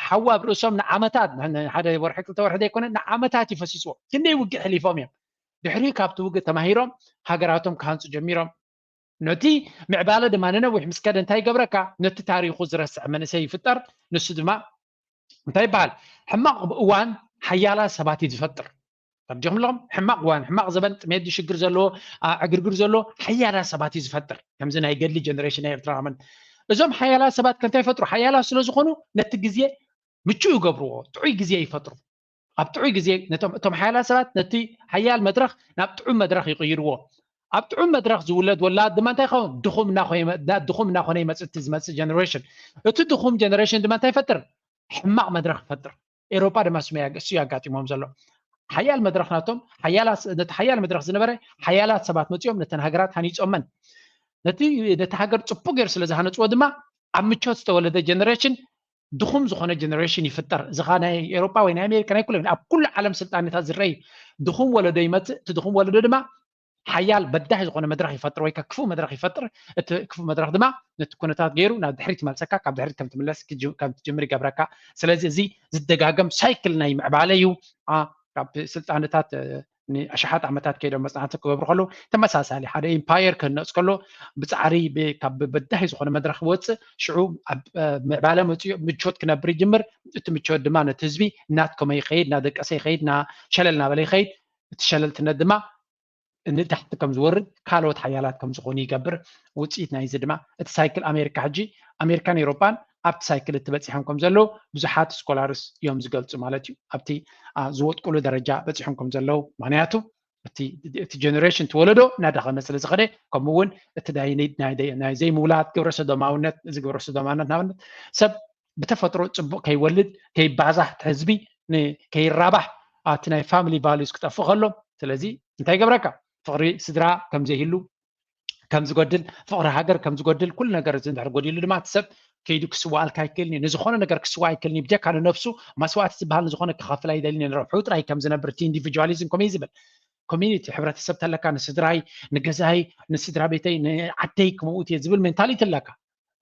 ሓዊ ኣብ ርእሶም ንዓመታት ሓደ ወርሒ ክልተ ወርሒ ዘይኮነ ንዓመታት እዩ ፈሲስዎም። ክንደይ ውግእ ሕሊፎም እዮም። ድሕሪ ካብቲ ውግእ ተማሂሮም ሃገራቶም ክሃንፁ ጀሚሮም። ነቲ ምዕባለ ድማ ንነዊሕ ምስ ከደ እንታይ ይገብረካ? ነቲ ታሪኹ ዝረስዕ መንእሰይ ይፍጠር። ንሱ ድማ እንታይ ይበሃል? ሕማቕ እዋን ሓያላት ሰባት እዩ ዝፈጥር። ተረዲኹም ኣለኹም? ሕማቕ እዋን፣ ሕማቕ ዘበን፣ ጥሜት፣ ሽግር ዘለዎ፣ ዕግርግር ዘለዎ ሓያላት ሰባት እዩ ዝፈጥር። ከምዚ ናይ ገድሊ ጀነሬሽን ናይ ኤርትራ መን እዞም ሓያላት ሰባት ከ እንታይ ይፈጥሩ? ሓያላት ስለ ዝኾኑ ነቲ ግዜ ምቹእ ይገብርዎ፣ ጥዑይ ግዜ ይፈጥሩ። ኣብ ጥዑይ ግዜ ነቶም እቶም ሓያላት ሰባት ነቲ ሓያል መድረኽ ናብ ጥዑም መድረኽ ይቕይርዎ። ኣብ ጥዑም መድረኽ ዝውለድ ወላድ ድማ እንታይ ይኸውን? ድኹም እናኾነ ይመ- ዳ- ድኹም እናኾነ ይመጽእ። እቲ ዝመጽእ ጀነሬሽን፣ እቲ ድኹም ጀነሬሽን ድማ እንታይ ይፈጥር? ሕማቕ መድረኽ ይፈጥር። ኤሮጳ ድማ ስሙ ያገ- እሱ ያጋጢሞም ዘሎ ሓያል መድረኽ ናቶም ሓያላት ነቲ ሓያል መድረኽ ዝነበረ ሓያላት ሰባት መጺኦም ነተን ሃገራት ሃኒጾመን። ነቲ ነቲ ሃገር ጽቡቅ ገይሩ ስለ ዝሃነጽዎ ድማ ኣብ ምቾት ዝተወለደ ጀነሬሽን ድኹም ዝኾነ ጀነሬሽን ይፍጠር። እዚ ኸኣ ናይ ኤሮጳ ወይ ናይ ኣሜሪካ ናይ ኩለን ኣብ ኩሉ ዓለም ስልጣኔታት ዝረአ እዩ። ድኹም ወለዶ ይመጽእ። እቲ ድኹም ወለዶ ድማ ሓያል በዳሂ ዝኾነ መድረኽ ይፈጥር ወይ ከዓ ክፉእ መድረኽ ይፈጥር። እቲ ክፉእ መድረኽ ድማ ነቲ ኩነታት ገይሩ ናብ ድሕሪት ይመልሰካ፣ ካብ ድሕሪት ከም ትምለስ ክጅ- ከም ትጅምር ይገብረካ። ስለዚ እዚ ዝደጋገም ሳይክል ናይ ምዕባለ እዩ። ኣ፣ ካብ ስልጣነታት እ፣ ንኣሽሓት ዓመታት ከይዶም መጽናዕቲ ክገብሩ ከለዉ ተመሳሳሊ ሓደ ኢምፓየር ክህነጽ ከሎ ብጻዕሪ ብ- ካብ በዳሂ ዝኾነ መድረኽ ክወጽእ ሽዑ ኣብ እ፣ ምዕባለ መጽኡ ምቾት ክነብር ይጅምር። እቲ ምቾት ድማ ነቲ ህዝቢ እናትከመ ይኸይድ፣ እናደቀሰ ይኸይድ፣ እና ሸለል እናበለ ይኸይድ። እቲ ሸለልትነት ድማ ንታሕቲ ከም ዝወርድ ካልኦት ሓያላት ከም ዝኾኑ ይገብር። ውፅኢት ናይዚ ድማ እቲ ሳይክል ኣሜሪካ ሕጂ ኣሜሪካን ኤሮፓን ኣብቲ ሳይክል እቲ በፂሖም ከም ዘለዉ ብዙሓት ስኮላርስ እዮም ዝገልፁ ማለት እዩ። ኣብቲ አ፣ ዝወጥቁሉ ደረጃ በፂሖም ከም ዘለዉ ምክንያቱ እቲ እቲ ጀነሬሽን ትወለዶ እናዳኸመ ስለ ዝኸደ ከምኡ እውን እቲ ናይ ናይ- ናይ ዘይምውላድ ግብረ ሰዶማውነት እዚ ግብረ ሰዶማውነት ናብነት ሰብ ብተፈጥሮ ፅቡቅ ከይወልድ ከይባዛሕ እቲ ህዝቢ ን- ከይራባሕ ኣብቲ ናይ ፋሚሊ ቫሉስ ክጠፍእ ከሎ ስለዚ እንታይ ይገብረካ ፍቅሪ ስድራ ከም ዘይህሉ ከም ዝጎድል ፍቅሪ ሃገር ከም ዝጎድል ኩሉ ነገር እዚ እንድሕር ጎዲሉ ድማ እቲ ሰብ ከይዱ ክስዋኣልካ ኣይክእልን እዩ። ንዝኾነ ነገር ክስዋ ኣይክእልን እዩ። ብጀካ ንነብሱ መስዋእቲ ዝበሃል ንዝኾነ ክኸፍል ኣይደልን እዩ። ንረብሑ ጥራይ ከም ዝነብር እቲ ኢንዲቪጁዋሊዝም ከመይ ዝብል ኮሚኒቲ ሕብረተሰብ ተለካ ንስድራይ ንገዛይ ንስድራ ቤተይ ንዓደይ ክመውት እየ ዝብል ሜንታሊቲ ኣለካ።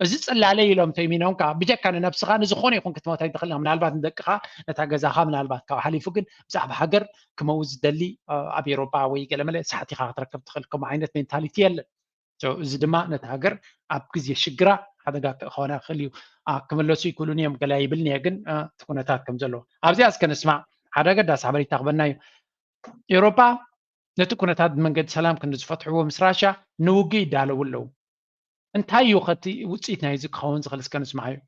እዚ ጽላለይ ኢሎም ተይሚኖም ከዓ ብጀካ ንነብስኻ ንዝኾነ ይኹን ክትሞት ኣይትኽእል። ምናልባት ንደቅኻ ነታ ገዛኻ ምናልባት ካብ ሓሊፉ ግን ብዛዕባ ሃገር ክመውት ዝደሊ ኣብ ኤሮፓ ወይ ገለመለ ሳሕቲኻ ክትረከብ ትኽእል ከምኡ ዓይነት ሜንታሊቲ የለን። እዚ ድማ ነቲ ሃገር ኣብ ግዜ ሽግራ ሓደጋ ክኾነ ክእል እዩ። ክምለሱ ይክእሉን እዮም ገለ ይብልን እየ፣ ግን እቲ ኩነታት ከም ዘሎ ኣብዚኣ እስከ ንስማዕ። ሓደ ኣገዳሲ ሓበሬታ ክበና እዩ። ኤውሮጳ ነቲ ኩነታት ብመንገዲ ሰላም ክንዲ ዝፈትሕዎ ምስ ራሻ ንውግእ ይዳለዉ ኣለዉ። እንታይ እዩ ከቲ ውፅኢት ናይዚ ክኸውን ዝኽእል እስከ ንስማዕ እዩ።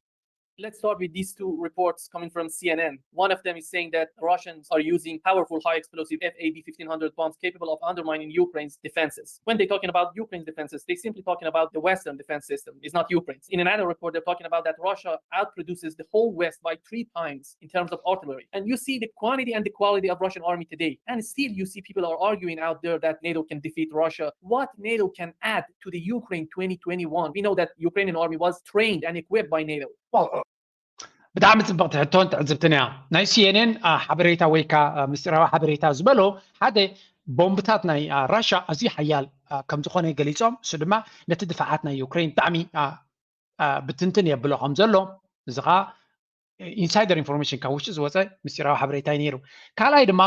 Let's start with these two reports coming from C N N. One of them is saying that Russians are using powerful high explosive F A B fifteen hundred bombs capable of undermining Ukraine's defenses. When they're talking about Ukraine's defenses, they're simply talking about the Western defense system. It's not Ukraine's. In another report, they're talking about that Russia outproduces the whole West by three times in terms of artillery. And you see the quantity and the quality of Russian army today. And still, you see people are arguing out there that NATO can defeat Russia. What NATO can add to the Ukraine twenty twenty-one? We know that Ukrainian army was trained and equipped by NATO. ብጣዕሚ ፅብቕቲ ሕቶን ትዕዝብትን እያ። ናይ ሲኤንኤን ሓበሬታ ወይ ከዓ ምስጢራዊ ሓበሬታ ዝበሎ ሓደ ቦምብታት ናይ ራሻ ኣዝዩ ሓያል ከም ዝኾነ ገሊፆም፣ እሱ ድማ ነቲ ድፋዓት ናይ ዩክሬን ብጣዕሚ ብትንትን የብሎ ከም ዘሎ፣ እዚ ከዓ ኢንሳይደር ኢንፎርሜሽን ካብ ውሽጢ ዝወፀ ምስጢራዊ ሓበሬታ እዩ ነይሩ። ካልኣይ ድማ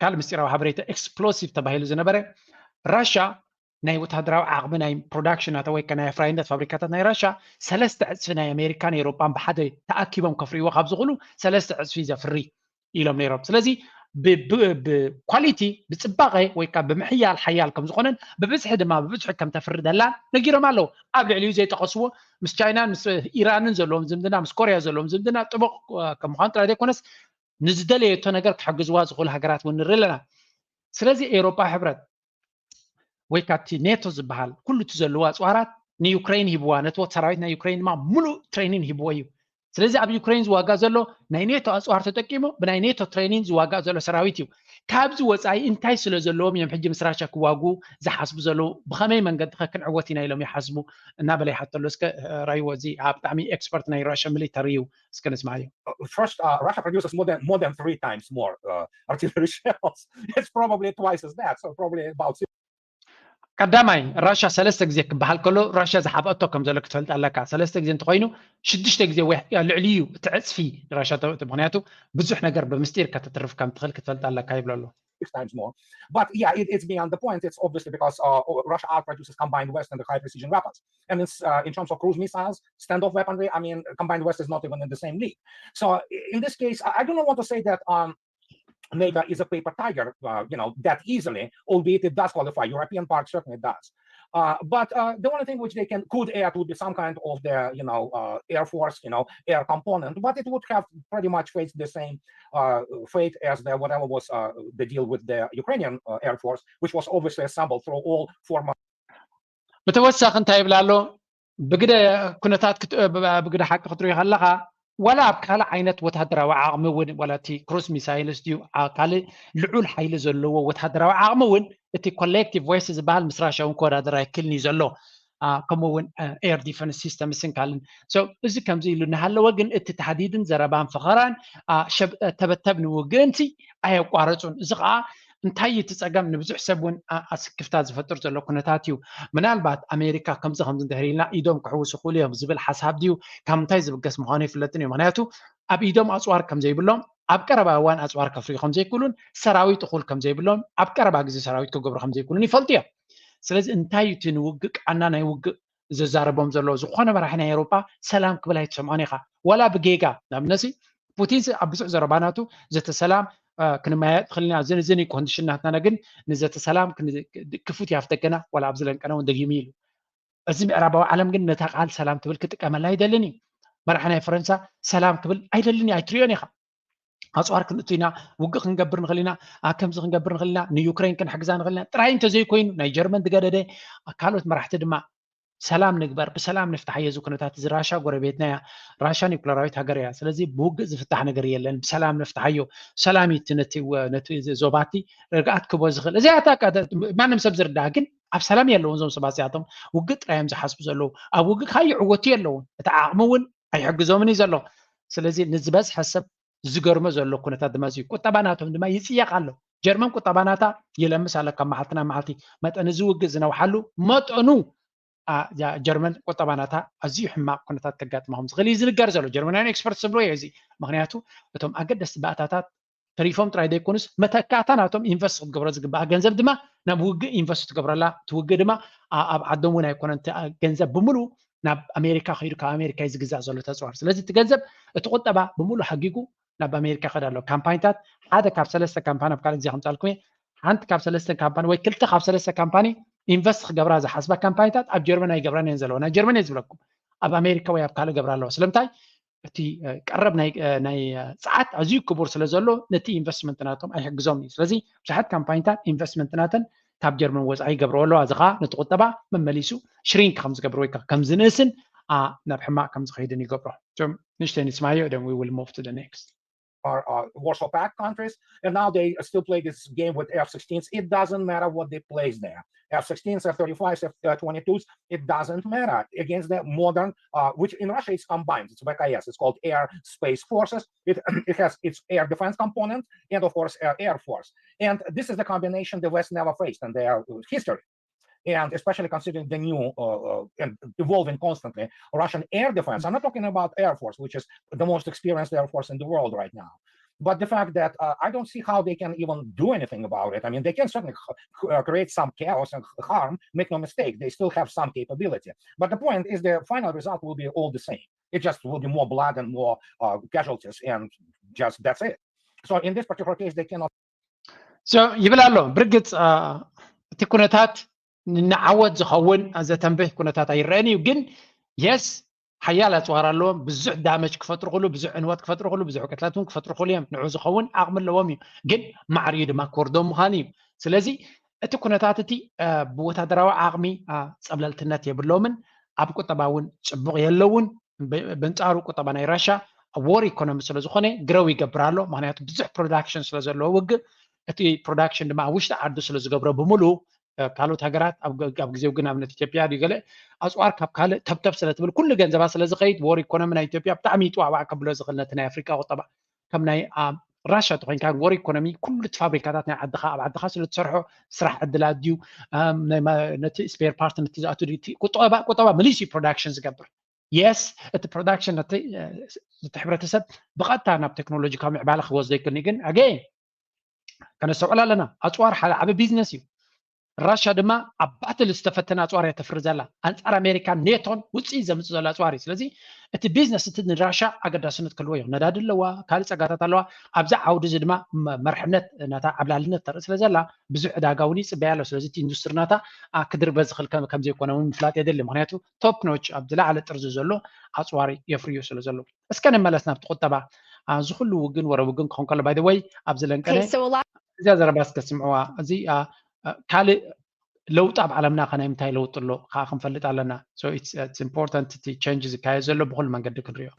ካልእ ምስጢራዊ ሓበሬታ ኤክስፕሎሲቭ ተባሂሉ ዝነበረ ራሻ ናይ ወታደራዊ ዓቕሚ ናይ ፕሮዳክሽን ናታ ወይ ናይ ኣፍራይነት ፋብሪካታት ናይ ራሻ ሰለስተ ዕፅፊ ናይ ኣሜሪካን ኤውሮጳን ብሓደ ተኣኪቦም ከፍርይዎ ካብ ዝኽእሉ ሰለስተ ዕፅፊ ዘፍሪ ኢሎም ነይሮም። ስለዚ ብኳሊቲ ብፅባቐ ወይ ከዓ ብምሕያል ሓያል ከም ዝኾነን ብብዝሒ ድማ ብብዝሒ ከም ተፍሪ ደላን ነጊሮም ኣለዉ። ኣብ ልዕሊኡ ዘይጠቐስዎ ምስ ቻይናን ምስ ኢራንን ዘለዎም ዝምድና ምስ ኮርያ ዘለዎም ዝምድና ጥቡቕ ከም ምዃኑ ጥራይ ዘይኮነስ ንዝደለየቶ ነገር ክሕግዝዋ ዝኽእሉ ሃገራት እውን ንርኢ ኣለና። ስለዚ ኤውሮጳ ሕብረት ወይ ካብቲ ኔቶ ዝበሃል ኩሉ እቲ ዘለዎ ኣፅዋራት ንዩክሬን ሂብዋ፣ ነቲ ሰራዊት ናይ ዩክሬን ድማ ሙሉእ ትሬኒን ሂብዎ እዩ። ስለዚ ኣብ ዩክሬን ዝዋጋእ ዘሎ ናይ ኔቶ ኣፅዋር ተጠቂሙ ብናይ ኔቶ ትሬኒን ዝዋጋእ ዘሎ ሰራዊት እዩ። ካብዚ ወፃኢ እንታይ ስለ ዘለዎም እዮም ሕጂ ምስ ራሻ ክዋጉ ዝሓስቡ ዘለዉ? ብኸመይ መንገዲ ከ ክንዕወት ኢና ኢሎም ይሓስቡ? እናበለ ይሓተሉ። እስከ ራይዎ እዚ ብጣዕሚ ኤክስፐርት ናይ ራሻ ሚሊተሪ እዩ። እስከ ንስማዓዮ። First, uh, Russia produces more than more than three times more uh, artillery shells. It's probably twice as that. So probably about ቀዳማይ ራሻ ሰለስተ ግዜ ክበሃል ከሎ ራሻ ዝሓብአቶ ከም ዘሎ ክትፈልጥ ኣለካ። ሰለስተ ግዜ እንተኮይኑ ሽዱሽተ ግዜ ወይ ልዕሊ እዩ እቲ ዕፅፊ ራሻ። ምክንያቱ ብዙሕ ነገር ብምስጢር ከተትርፍ ከም ትኽእል ክትፈልጥ ኣለካ ይብሎ ኣሎ። Six times more. But yeah, it, it's beyond the point. It's obviously because uh, Russia outproduces combined Western high precision weapons. And it's, uh, in terms of cruise missiles, standoff weaponry, I mean, combined West is not even in the same league. So in this case, I do not want to say that um, NATO is a paper tiger, uh, you know, that easily, albeit it does qualify. European part certainly does. Uh, but uh, the only thing which they can could add would be some kind of the you know uh, air force, you know, air component, but it would have pretty much faced the same uh, fate as the whatever was uh, the deal with the Ukrainian uh, air force, which was obviously assembled through all former. ብተወሳኺ እንታይ ይብል ኣሎ? ብግደ ኩነታት ብግደ ሓቂ ክትሪኦ ከለካ ዋላ ኣብ ካልእ ዓይነት ወታደራዊ ዓቕሚ እውን ዋላ እቲ ክሩዝ ሚሳይልስ ድዩ ካልእ ልዑል ሓይሊ ዘለዎ ወታደራዊ ዓቕሚ እውን እቲ ኮሌክቲቭ ዌስት ዝበሃል ምስ ራሻ እውን ክወዳደር ኣይክልን እዩ ዘሎ። ከምኡ እውን ኤር ዲፈንስ ሲስተምስን ካልእን። እዚ ከምዚ ኢሉ እናሃለወ ግን እቲ ታህዲድን ዘረባን ፈኸራን ተበተብ ንውግእንቲ ኣየቋረፁን። እዚ ከዓ እንታይ እቲ ፀገም ንብዙሕ ሰብ እውን ኣስክፍታ ዝፈጥር ዘሎ ኩነታት እዩ። ምናልባት ኣሜሪካ ከምዚ ከምዚ እንድሕር ኢልና ኢዶም ክሕውሱ ክእሉ እዮም ዝብል ሓሳብ ድዩ ካብ ምንታይ ዝብገስ ምዃኑ ይፍለጥን እዩ። ምክንያቱ ኣብ ኢዶም ኣፅዋር ከም ዘይብሎም ኣብ ቀረባ እዋን ኣፅዋር ከፍርዩ ከም ዘይክእሉን ሰራዊት እኹል ከም ዘይብሎም ኣብ ቀረባ ግዜ ሰራዊት ክገብሩ ከም ዘይክእሉን ይፈልጡ እዮም። ስለዚ እንታይ እዩ እቲ ንውግእ ቃና ናይ ውግእ ዘዛረቦም ዘሎ? ዝኾነ መራሒ ናይ ኤውሮጳ ሰላም ክብል ኣይትሰምዖን ኢኻ። ዋላ ብጌጋ ንኣብነሲ ፑቲን ኣብ ብዙሕ ዘረባ ናቱ ዘተ ሰላም ክንመያየጥ ትኽእል ኢና፣ እዝን እዝን እዩ ኮንዲሽን ናትና ግን ንዘተ ሰላም ክፉት እያ ኣፍደገና ዋላ ኣብዚ ለንቀነ እውን ደጊሙ ኢሉ። እዚ ምዕራባዊ ዓለም ግን ነታ ቃል ሰላም ትብል ክጥቀመላ ኣይደልን እዩ። መራሒ ናይ ፈረንሳ ሰላም ክብል ኣይደልን እዩ፣ ኣይትሪኦን ኢኻ። ኣፅዋር ክንእቱ ኢና፣ ውግእ ክንገብር ንኽእል ኢና፣ ከምዚ ክንገብር ንኽእል ኢና፣ ንዩክሬን ክንሕግዛ ንኽእል ኢና ጥራይ እንተዘይኮይኑ ናይ ጀርመን ዝገደደ ካልኦት መራሕቲ ድማ ሰላም ንግበር፣ ብሰላም ንፍታሓዮ እዚ ኩነታት እዚ። ራሻ ጎረቤትና እያ። ራሻ ኒውክለራዊት ሃገር እያ። ስለዚ ብውግእ ዝፍታሕ ነገር የለን፣ ብሰላም ንፍታሓዮ። ሰላም እዩ ነቲ ዞባቲ ርግኣት ክቦ ዝኽእል። እዚኣታ ማንም ሰብ ዝርዳእ ግን ኣብ ሰላም የለውን እዞም ሰባት እዚኣቶም። ውግእ ጥራይ እዮም ዝሓስቡ ዘለዉ። ኣብ ውግእ ከዓ ይዕወቱ የለውን። እቲ ዓቕሚ እውን ኣይሕግዞምን እዩ ዘሎ። ስለዚ ንዝበዝሐ ሰብ ዝገርሞ ዘሎ ኩነታት ድማ እዚ እዩ። ቁጠባ ናቶም ድማ ይፅየቕ ኣሎ። ጀርመን ቁጠባ ናታ ይለምስ ኣሎ ካብ መዓልቲ ናብ መዓልቲ። መጠን እዚ ውግእ ዝነውሓሉ መጠኑ ጀርመን ቁጠባ ናታ ኣዝዩ ሕማቕ ኩነታት ከጋጥማ ከም ዝኽእል እዩ ዝንገር ዘሎ። ጀርመናውያን ኤክስፐርት ዝብሎ እዩ እዚ። ምክንያቱ እቶም ኣገደስቲ ባእታታት ተሪፎም ጥራይ ዘይኮኑስ መተካእታ ናቶም ኢንቨስት ክትገብሮ ዝግባኣ ገንዘብ ድማ ናብ ውግእ ኢንቨስት ትገብረላ። እቲ ውግእ ድማ ኣብ ዓዶም እውን ኣይኮነን ገንዘብ ብምሉእ ናብ ኣሜሪካ ከይዱ ካብ ኣሜሪካ እዩ ዝግዛእ ዘሎ ተፅዋር። ስለዚ እቲ ገንዘብ እቲ ቁጠባ ብምሉእ ሃጊጉ ናብ ኣሜሪካ ይኸድ ኣሎ። ካምፓኒታት ሓደ ካብ ሰለስተ ካምፓኒ ኣብ ካልእ ግዜ ከምፃልኩም እየ ሓንቲ ካብ ሰለስተ ካምፓኒ ወይ ክልተ ካብ ሰለስተ ካምፓኒ ኢንቨስት ክገብራ ዝሓስባ ካምፓኒታት ኣብ ጀርመን ኣይገብራን እየን ዘለዋ። ናይ ጀርመን እየ ዝብለኩም፣ ኣብ ኣሜሪካ ወይ ኣብ ካልእ ገብራ ኣለዋ። ስለምንታይ? እቲ ቀረብ ናይ ፀዓት ኣዝዩ ክቡር ስለ ዘሎ ነቲ ኢንቨስትመንት ናቶም ኣይሕግዞም እዩ። ስለዚ ብዙሓት ካምፓኒታት ኢንቨስትመንት ናተን ካብ ጀርመን ወፃኢ ይገብርዎ ኣለዋ። እዚ ከዓ ነቲ ቁጠባ መመሊሱ ሽሪንክ ከም ዝገብር ወይ ከም ዝንእስን ናብ ሕማቅ ከም ዝኸይድን ይገብሮ። ንእሽተይ ንስማዮ፣ then we will move to the next. Or uh, Warsaw Pact countries, and now they still play this game with F sixteens. It doesn't matter what they place there. F sixteens, F thirty-fives, F twenty-twos, it doesn't matter against the modern, uh, which in Russia it's combined, it's V K S, it's called air space forces. It, it has its air defense component and, of course, uh, air force. And this is the combination the West never faced in their history. And especially considering the new uh, uh, and evolving constantly Russian air defense. I'm not talking about Air Force, which is the most experienced air force in the world right now. But the fact that uh, I don't see how they can even do anything about it. I mean, they can certainly uh, create some chaos and harm, make no mistake. They still have some capability. But the point is the final result will be all the same. It just will be more blood and more uh, casualties, and just that's it. So in this particular case, they cannot ይብል ኣሎ። ብርግፅ እቲ ኩነታት ንዓወት ዝኸውን ዘተንብህ ኩነታት ኣይረአን እዩ። ግን የስ ሓያል ኣፅዋር ኣለዎም። ብዙሕ ዳመጅ ክፈጥሩ ክሉ፣ ብዙሕ ዕንወት ክፈጥሩ ክሉ፣ ብዙሕ ቅትለት እውን ክፈጥሩ ክሉ እዮም። ንዑ ዝኸውን ዓቕሚ ኣለዎም እዩ። ግን ማዕሪኡ ድማ ክወርዶም ምዃኑ እዩ። ስለዚ እቲ ኩነታት እቲ ብወታደራዊ ዓቕሚ ፀብለልትነት የብሎምን። ኣብ ቁጠባ እውን ፅቡቕ የለውን። በንፃሩ ቁጠባ ናይ ራሻ ዎር ኢኮኖሚ ስለዝኾነ ግረው ይገብር ኣሎ። ምክንያቱ ብዙሕ ፕሮዳክሽን ስለዘለዎ ውግእ እቲ ፕሮዳክሽን ድማ ኣብ ውሽጢ ዓዱ ስለዝገብሮ ብምሉ ካልኦት ሃገራት ኣብ ግዜው ግን ኣብነት ኢትዮጵያ ድዩ ገለ ኣፅዋር ካብ ካልእ ተብተብ ስለትብል ኩሉ ገንዘባ ስለዝኸይድ ዎር ኢኮኖሚ ናይ ኢትዮጵያ ብጣዕሚ ይጥዋዕዋዕ ከብሎ ዝኽእል ነቲ ናይ ኣፍሪካ ቁጠባ ከም ናይ ራሻ ተኮይንካ ዎር ኢኮኖሚ ኩሉ እቲ ፋብሪካታት ናይ ዓድኻ ኣብ ዓድኻ ስለትሰርሖ ስራሕ ዕድላት ድዩ ነቲ ስፔር ፓርት ነቲ ዝኣቱ ቁጠባ ቁጠባ መሊሱ ፕሮዳክሽን ዝገብር የስ እቲ ፕሮዳክሽን ነቲ ህብረተሰብ ብቐጥታ ናብ ቴክኖሎጂካዊ ምዕባለ ክወስዶ ይክእል ግን ኣገ ከነስተውዕል ኣለና። ኣፅዋር ሓደ ዓበ ቢዝነስ እዩ። ራሻ ድማ ኣብ ባትል ዝተፈተነ ኣፅዋር እያ ተፍሪ ዘላ ኣንፃር ኣሜሪካን ኔቶን ውፅኢት ዘምፅእ ዘሎ ኣፅዋር እዩ። ስለዚ እቲ ቢዝነስ እቲ ንራሻ ኣገዳስነት ክህልዎ እዩ። ነዳዲ ኣለዋ፣ ካልእ ፀጋታት ኣለዋ። ኣብዚ ዓውዲ እዚ ድማ መርሕነት ናታ ዓብላልነት ተርኢ ስለ ዘላ ብዙሕ ዕዳጋ እውን ይፅበያ ኣሎ። ስለዚ እቲ ኢንዱስትሪ ናታ ክድርበ ዝኽእል ከምዘይኮነ እውን ምፍላጥ የድሊ። ምክንያቱ ቶፕ ኖች ኣብ ዝለዓለ ጥርዚ ዘሎ ኣፅዋር የፍርዩ ስለ ዘሎ። እስከ ንመለስ ናብቲ ቁጠባ። እዚ ኩሉ ውግን ወረ ውግን ክኾን ከሎ ባይ ወይ ኣብዚ ለንቀነ እዚኣ ዘረባ እስከ ስምዕዋ። እዚ ካልእ ለውጢ ኣብ ዓለምና ከ ናይ ምንታይ ለውጢ ኣሎ ከዓ ክንፈልጥ ኣለና። So it's important እቲ ቸንጅ ዝካየድ ዘሎ ብኩሉ መንገዲ ክንሪኦ።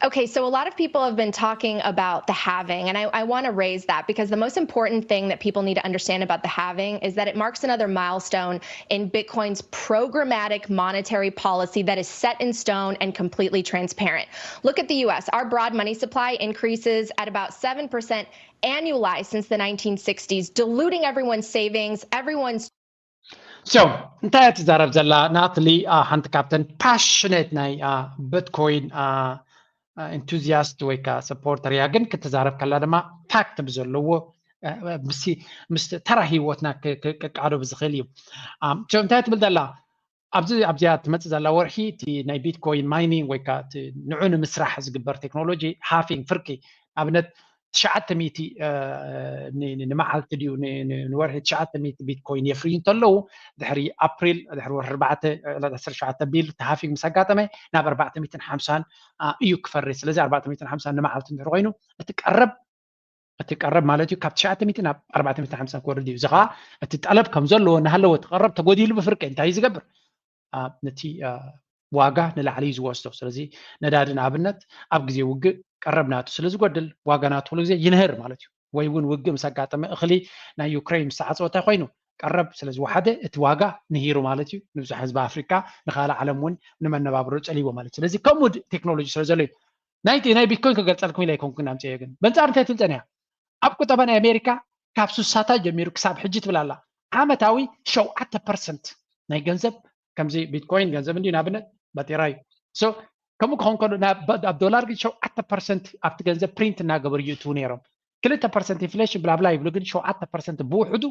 Okay, so a lot of people have been talking about the halving, and I, I want to raise that because the most important thing that people need to understand about the halving is that it marks another milestone in Bitcoin's programmatic monetary policy that is set in stone and completely transparent. Look at the U S. Our broad money supply increases at about seven percent annualized since the nineteen sixties, diluting everyone's savings, everyone's So እንታይ እያ ትዛረብ ዘላ? ናትሊ ሓንቲ ካብተን ፓሽኔት ናይ ብትኮይን ኢንቱዚያስት ወይ ከዓ ሰፖርተር እያ። ግን ክትዛረብ ከላ ድማ ፋክት ብዘለዎ ምስ ተራ ሂወትና ክቃዶ ብዝኽእል እዩ። እንታይ ትብል ዘላ? ኣብዚ ኣብዚኣ ትመፅእ ዘላ ወርሒ እቲ ናይ ቢትኮይን ማይኒንግ ወይ ከዓ ንዑ ንምስራሕ ዝግበር ቴክኖሎጂ ሃፊንግ ፍርቂ ኣብነት ትሽዓተ ሚእቲ ንመዓልቲ ድዩ ንወርሒ ትሽዓተ ሚእቲ ቢትኮይን የፍርዩ እንተለዉ ድሕሪ ኣፕሪል ድሕሪ ወርሒ ኣርባዕተ ዕለት ዓሰርተ ሸውዓተ ቢል ተሃፊግ ምስ ኣጋጠመ ናብ ኣርባዕተ ሚእትን ሓምሳን እዩ ክፈሪ። ስለዚ ኣርባዕተ ሚእትን ሓምሳን ንመዓልቲ እንድሕር ኮይኑ እቲ ቀረብ እቲ ቀረብ ማለት እዩ ካብ ትሽዓተ ሚእቲ ናብ ኣርባዕተ ሚእቲ ሓምሳ ክወርድ እዩ። እዚ ከዓ እቲ ጠለብ ከም ዘለዎ እናሃለወ እቲ ቀረብ ተጎዲሉ ብፍርቂ እንታይ እዩ ዝገብር? ነቲ ዋጋ ንላዕሊ እዩ ዝወስዶ። ስለዚ ነዳዲ ንኣብነት ኣብ ግዜ ውግእ ቀረብ ናቱ ስለ ዝጎድል ዋጋ ናቱ ኩሉ ግዜ ይንህር ማለት እዩ። ወይ እውን ውግእ ምስ ኣጋጠመ እኽሊ ናይ ዩክሬን ምስ ተዓፀወ እንታይ ኮይኑ ቀረብ ስለ ዝወሓደ እቲ ዋጋ ንሂሩ ማለት እዩ። ንብዙሕ ህዝቢ ኣፍሪካ ንካልእ ዓለም እውን ንመነባብሮ ፀሊዎ ማለት እዩ። ስለዚ ከምኡ ቴክኖሎጂ ስለ ዘሎ እዩ። ናይ ናይ ቢትኮይን ክገልፀልኩም ኢለ ኣይኮንኩን ኣምፅኤ ግን በንፃር እንታይ ትብል ፀኒያ ኣብ ቁጠባ ናይ ኣሜሪካ ካብ ስሳታት ጀሚሩ ክሳብ ሕጂ ትብል ኣላ ዓመታዊ ሸውዓተ ፐርሰንት ናይ ገንዘብ ከምዚ ቢትኮይን ገንዘብ እንዲ ንኣብነት ባጤራ እዩ። ከምኡ ክኸውን ከሎ ኣብ ዶላር ግን ሸውዓተ ፐርሰንት ኣብቲ ገንዘብ ፕሪንት እናገበሩ ይእትዉ ነይሮም። ክልተ ፐርሰንት ኢንፍሌሽን ብላብላ ይብሉ ግን ሸውዓተ ፐርሰንት ብውሕዱ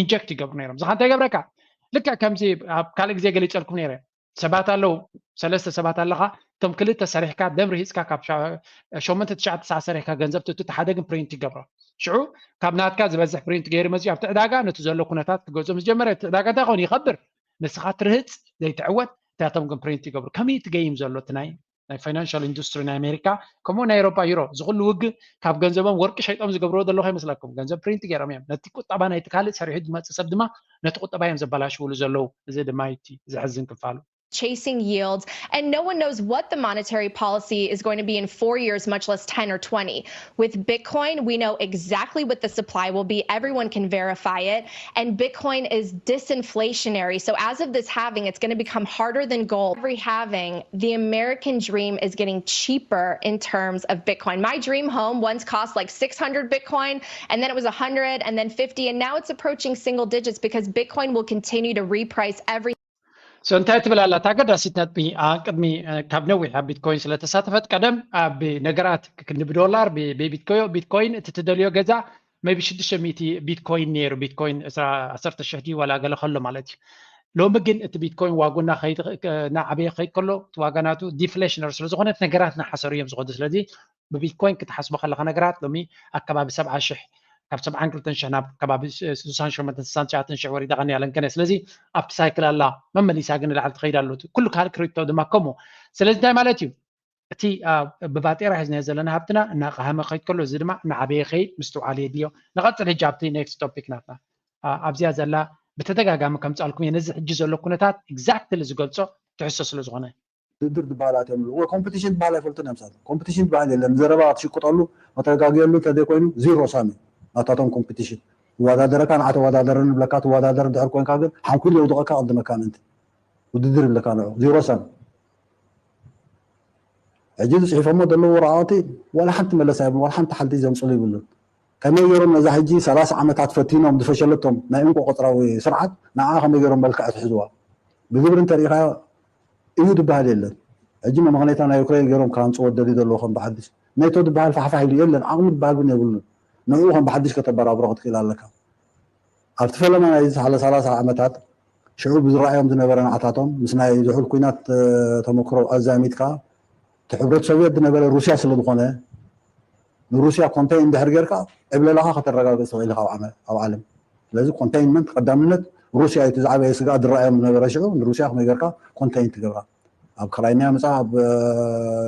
ኢንጀክት ይገብሩ ነይሮም። ዝኻ እንታይ ገብረካ ልክዕ ከምዚ ኣብ ካልእ ግዜ ገሊፀልኩም ነይረ ሰባት ኣለዉ፣ ሰለስተ ሰባት ኣለኻ፣ እቶም ክልተ ሰሪሕካ ደም ርሂፅካ ካብ ሸመንተ ትሽዓተ ሰዓት ሰሪሕካ ገንዘብ ትእቱ፣ እቲ ሓደ ግን ፕሪንት ይገብሮ። ሽዑ ካብ ናትካ ዝበዝሕ ፕሪንት ገይሩ መፅኡ ኣብቲ ዕዳጋ ነቲ ዘሎ ኩነታት ክገዝኦ ምስ ጀመረ እቲ ዕዳጋ እንታይ ኾን ይኸብር። ንስኻ ትርህፅ ዘይትዕወት፣ እታቶም ግን ፕሪንት ይገብሩ። ከመይ እቲ ገይም ዘሎ እቲ ናይ ናይ ፋይናንሻል ኢንዱስትሪ ናይ ኣሜሪካ ከምኡ ናይ ኤሮፓ ዩሮ እዚ ኩሉ ውግ ካብ ገንዘቦም ወርቂ ሸይጦም ዝገብርዎ ዘለኹ ይመስለኩም። ገንዘብ ፕሪንት ገይሮም እዮም ነቲ ቁጠባ ናይቲ ካልእ ሰሪሑ ዝመፅእ ሰብ ድማ ነቲ ቁጠባ እዮም ዘበላሽውሉ ዘለዉ። እዚ ድማ እቲ ዘሕዝን ክፋሉ። chasing yields, and no one knows what the monetary policy is going to be in four years, much less ten or twenty. With Bitcoin, we know exactly what the supply will be. Everyone can verify it. And Bitcoin is disinflationary. So as of this halving, it's going to become harder than gold. Every halving, the American dream is getting cheaper in terms of Bitcoin. My dream home once cost like six hundred Bitcoin, and then it was one hundred, and then fifty, and now it's approaching single digits because Bitcoin will continue to reprice everything. So እንታይ ትብል ኣላ እታ ኣገዳሲት ነጥቢ? ቅድሚ ካብ ነዊሕ ኣብ ቢትኮይን ስለተሳተፈት ቀደም ኣብ ነገራት ክንዲ ብዶላር ብቢትኮዮ ቢትኮይን እቲ ትደልዮ ገዛ maybe ሽዱሽተ ሚእቲ ቢትኮይን ነይሩ። ቢትኮይን ዓሰርተ ሽሕ ድዩ ዋላ ገለ ከሎ ማለት እዩ። ሎሚ ግን እቲ ቢትኮይን ዋጉና እናዓበየ ከይድ ከሎ እቲ ዋጋ ናቱ ዲፍሌሽነር ስለዝኾነ እቲ ነገራት እናሓሰሩ እዮም ዝኸዱ። ስለዚ ብቢትኮይን ክትሓስቦ ከለካ ነገራት ሎሚ ኣብ ከባቢ ሰብዓ ሽሕ ካብ ሰብዓን ክልተን ሽሕ ናብ ከባቢ ስሳን ሸሞንተን ስሳን ትሽዓተን ሽሕ ወሪዳ ቀኒያ ለንከነ። ስለዚ ኣብቲ ሳይክል ኣላ መመሊሳ ግን ንላዕሊ ትኸይድ ኣሎ። ኩሉ ካልእ ክሪፕቶ ድማ ከምኡ። ስለዚ እንታይ ማለት እዩ? እቲ ብባጤራ ሒዝናዮ ዘለና ሃብትና እናቐሃመ ክኸይድ ከሎ እዚ ድማ እናዓበየ ይኸይድ፣ ምስትውዓል የድልዮ። ንቐፅል ሕጂ ኣብቲ ኔክስት ቶፒክ ናትና። ኣብዚኣ ዘላ ብተደጋጋሚ ከምፃልኩም እየ ነዚ ሕጂ ዘሎ ኩነታት exactly ዝገልፆ ትሕዝቶ ስለዝኾነ። ውድድር ዝበሃል ኣትዮም ኣለዉ። ኮምፒቲሽን ዝበሃል ኣይፈልጡን እዮም። ሳት ኮምፒቲሽን ዝበሃል የለን። ዘረባ ትሽቅጠሉ መተጋግየሉ እንተዘይኮይኑ ዚሮ ሳሚ ናታቶም ኮምፒቲሽን። ይወዳደረካ ንዓ ተወዳደረኒ ብለካ ትወዳደር እንድሕር ኮንካ ግን ሓንኩል የውድቐካ ቅድመካ ምእንቲ ውድድር ይብለካ ንዑ ዚሮ ሳሚ። ሕጂ ዝፅሒፎሞ ዘለዉ ወረቃቅቲ ዋላ ሓንቲ መለሳ የብሉን። ዋላ ሓንቲ ሓንቲ ዘምፅሉ ይብሉን። ከመይ ገይሮም ነዛ ሕጂ ሰላሳ ዓመታት ፈቲኖም ዝፈሸለቶም ናይ እንቆ ቆፅራዊ ስርዓት ንዓ ከመይ ገይሮም መልክዕ ትሕዝዋ? ብግብሪ እንተሪኢኻዮ እዩ ዝበሃል የለን። ሕጂ መመኽነይታ ናይ ዩክሬን ገይሮም ክሃንፅዎ ደልዩ ዘለዉ ከም ብሓድሽ ኔቶ ዝበሃል ፋሕፋሕ ኢሉ የለን። ዓቕሚ ዝበሃል እውን የብሉን። ንዕኡ ከም ብሓድሽ ከተበራብሮ ክትክእል ኣለካ። ኣብቲ ፈለማ ናይ ዝሓለ ሰላሳ ዓመታት ሽዑ ብዝረኣዮም ዝነበረ ንዓታቶም ምስ ናይ ዝሑል ኲናት ተመክሮ ኣዛሚድካ እቲ ሕብረት ሶቭየት ዝነበረ ሩስያ ስለ ዝኾነ ንሩስያ ኮንተይን እንድሕር ጌርካ ዕብለላኻ ከተረጋግፅ ትኽእል ኢኻ ኣብ ዓለም። ስለዚ ኮንተይንመንት ቀዳምነት ሩስያ እዩ። እቲ ዝዓበየ ስግኣት ዝረኣዮም ዝነበረ ሽዑ ንሩስያ ከመይ ጌርካ ኮንተይን ትገብራ ኣብ ክራይሚያ ምፃ ኣብ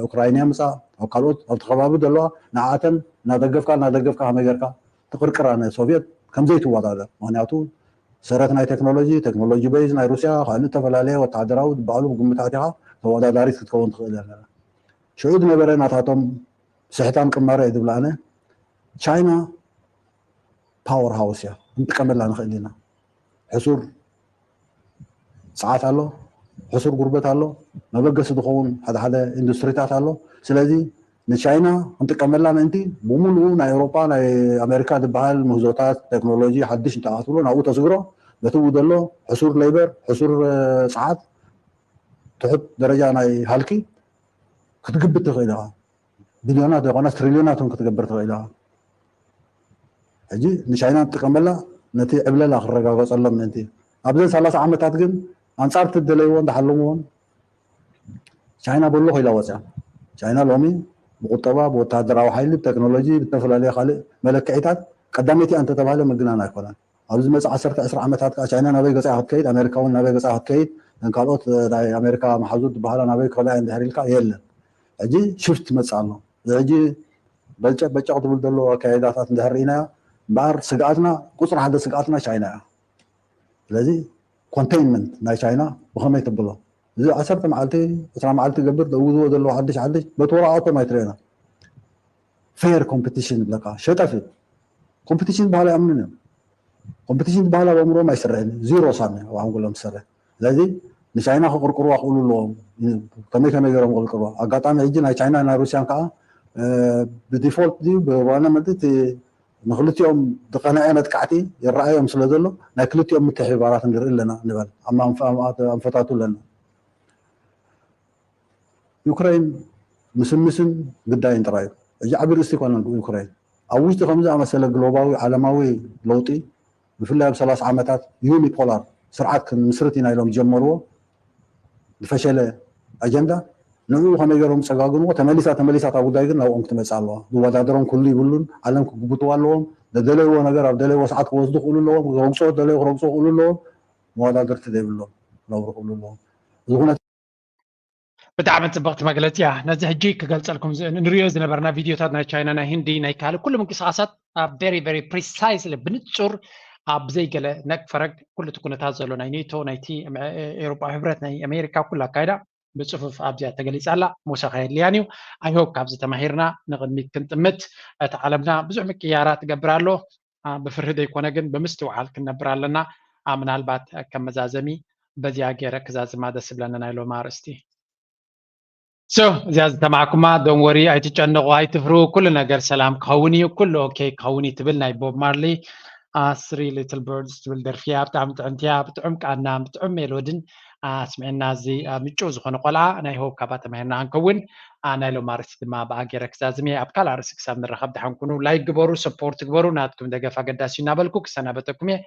ኡክራይንያ ምፃ ኣብ ካልኦት ኣብቲ ከባቢ ዘለዋ ንዓኣተን እናደገፍካ እናደገፍካ ከመይ ጌርካ ትቕርቅራ ንሶቭየት ከምዘይትወዳደር ምክንያቱ ሰረት ናይ ቴክኖሎጂ ቴክኖሎጂ በይዝ ናይ ሩስያ ካልእ ዝተፈላለየ ወተሃደራዊ ዝበዓሉ ብግምታት ኢኻ ተወዳዳሪት ክትከውን ትኽእል ኣለና ሽዑ ዝነበረ ናታቶም ስሕታን ቅማረ እዩ ዝብላ ኣነ ቻይና ፓወር ሃውስ እያ ክንጥቀመላ ንኽእል ኢና ሕሱር ሰዓት ኣሎ፣ ሕሱር ጉርበት ኣሎ፣ መበገሲ ዝኸውን ሓደ ሓደ ኢንዱስትሪታት ኣሎ። ስለዚ ንቻይና ክንጥቀመላ ምእንቲ ብምሉኡ ናይ ኤውሮጳ ናይ ኣሜሪካ ዝበሃል ምህዞታት ቴክኖሎጂ ሓድሽ እንተኣትብሎ ናብኡ ተስግሮ በቲ ኡ ዘሎ ሕሱር ሌበር ሕሱር ሰዓት ትሑት ደረጃ ናይ ሃልኪ ክትግብት ትኽእል ኢኻ። ቢልዮናት ዘይኮነስ ትሪልዮናት እውን ክትገብር ትኽእል ኢኻ። ሕጂ ንቻይና ንጥቀመላ ነቲ ዕብለላ ክረጋገፀሎም ምእንቲ ኣብዘን ሰላሳ ዓመታት ግን ኣንፃር እቲ ዝደለይዎ እንዳሓለምዎን ቻይና በሎ ኮይላ ወፅያ። ቻይና ሎሚ ብቁጠባ ብወታደራዊ ሓይሊ ብቴክኖሎጂ ብዝተፈላለየ ካልእ መለክዒታት ቀዳመይቲ እያ እንተተባህለ ምግናን ኣይኮነን። ኣብዚ ዝመፅእ ዓሰርተ ዕስራ ዓመታት ከዓ ቻይና ናበይ ገፃ ክትከይድ ኣሜሪካ እውን ናበይ ገፃ ክትከይድ እተን ካልኦት ናይ ኣሜሪካ መሓዙት ዝበሃላ ናበይ ክኸዳ እየን ድሕር ኢልካ የለን። ሕጂ ሽፍት መፅእ ኣሎ። እዚ ሕጂ በጨቅ በጨቅ ትብል ዘሎ ኣካይዳታት እንድሕር ርኢናዮ እምበኣር ስግኣትና ቁፅሪ ሓደ ስግኣትና ቻይና እያ። ስለዚ ኮንቴይንመንት ናይ ቻይና ብኸመይ ትብሎ እዚ ዓሰርተ መዓልቲ ዕስራ መዓልቲ ገብር ዘእውዝዎ ዘለዉ ሓድሽ ሓድሽ በቲ ወረቃቶም ኣይትርእዮና ፌር ኮምፒቲሽን ይብለካ ሸጠፊ ኮምፒቲሽን ዝበሃል ኣይኣምኑን እዮም። ኮምፒቲሽን ዝበሃል ኣብ ኣእምሮም ኣይስርሕን እዩ። ዚሮ ሳሚ ኣብ ሓንጎሎም ዝሰርሕ። ስለዚ ንቻይና ክቕርቅርዋ ክእሉ ኣለዎም። ከመይ ከመይ ገይሮም ክቕርቅርዋ። ኣጋጣሚ ሕጂ ናይ ቻይና ናይ ሩስያን ከዓ ብዲፎልት ድዩ ብዋና መጥቲ ንክልቲኦም ዝቐንዐ መጥቃዕቲ ይረኣዮም ስለ ዘሎ ናይ ክልቲኦም ምትሕብባራት ንርኢ ኣለና ንበል። ኣንፈታቱ ኣለና። ዩክሬን ምስምስን ግዳይን ጥራይ እዩ። ሕጂ ዓቢ ርእስቲ ይኮነን ዩክሬን ኣብ ውሽጢ ከምዚ ኣመሰለ ግሎባዊ ዓለማዊ ለውጢ ብፍላይ ኣብ ሰላሳ ዓመታት ዩኒፖላር ስርዓት ክንምስርት ኢና ኢሎም ዝጀመርዎ ዝፈሸለ ኣጀንዳ ንዕኡ ከመይ ገይሮም ዝፀጋግምዎ ተመሊሳ ተመሊሳ እታ ጉዳይ ግን ናብኦም ክትመፅእ ኣለዋ። ዝወዳደሮም ክህሉ ይብሉን። ዓለም ክግብትዋ ኣለዎም። ዘደለይዎ ነገር ኣብ ደለይዎ ሰዓት ክወስዱ ክእሉ ኣለዎም። ክረግፅዎ ዝደለዩ ክረግፅዎ ክእሉ ኣለዎም። መወዳደርቲ ዘይብሎም ክነብሩ ክእሉ ኣለዎም። እዚ ኩነት ብጣዕሚ ፅብቕቲ መግለፂ እያ። ነዚ ሕጂ ክገልፀልኩም ዝ- ንሪኦ ዝነበርና ቪዲዮታት ናይ ቻይና፣ ናይ ህንዲ፣ ናይ ካልእ ኩሉ ምንቅስቃሳት very very precisely ብንፁር ኣብ ዘይገለ ነግ ፈረግ ኩሉ እቲ ኩነታት ዘሎ ናይ ኔቶ፣ ናይቲ ኤሮጳ ህብረት፣ ናይ ኣሜሪካ ኩሉ ኣካይዳ ብፅፉፍ ኣብዚኣ ተገሊፃ ኣላ። ምውሳኽ ኣየድልያን እዩ። I hope ካብዚ ተማሂርና ንቕድሚት ክንጥምት። እቲ ዓለምና ብዙሕ ምቅያራ ትገብር ኣሎ። ብፍርሂ ዘይኮነ ግን ብምስትውዓል ክንነብር ኣለና። ምናልባት ከም መዛዘሚ በዚኣ ገይረ ክዛዝማ ደስ ዝብለኒ ናይ ሎሚ ኣርእስቲ። So እዚኣ ዝተማዕኩማ don't worry፣ ኣይትጨነቑ፣ ኣይትፍርሁ፣ ኩሉ ነገር ሰላም ክኸውን እዩ፣ ኩሉ okay ክኸውን እዩ ትብል ናይ ቦብ ማርሊ Three Little Birds ትብል ደርፊ እያ። ብጣዕሚ ጥዕምቲ እያ። ብጥዑም ቃና ብጥዑም ሜሎድን ኣስምዕና እዚ ምጩ ዝኾነ ቆልዓ ናይ ሆብ ካባ ተማሂርና ክንከውን ናይ ሎም ኣርእስቲ ድማ ብኣገረ ክዛዝም እየ። ኣብ ካልእ ኣርእስቲ ክሳብ ንራኸብ ደሓን ኩኑ። Like ግበሩ፣ support ግበሩ፣ ናትኩም ደገፍ ኣገዳሲ እናበልኩ ክሰናበተኩም እየ።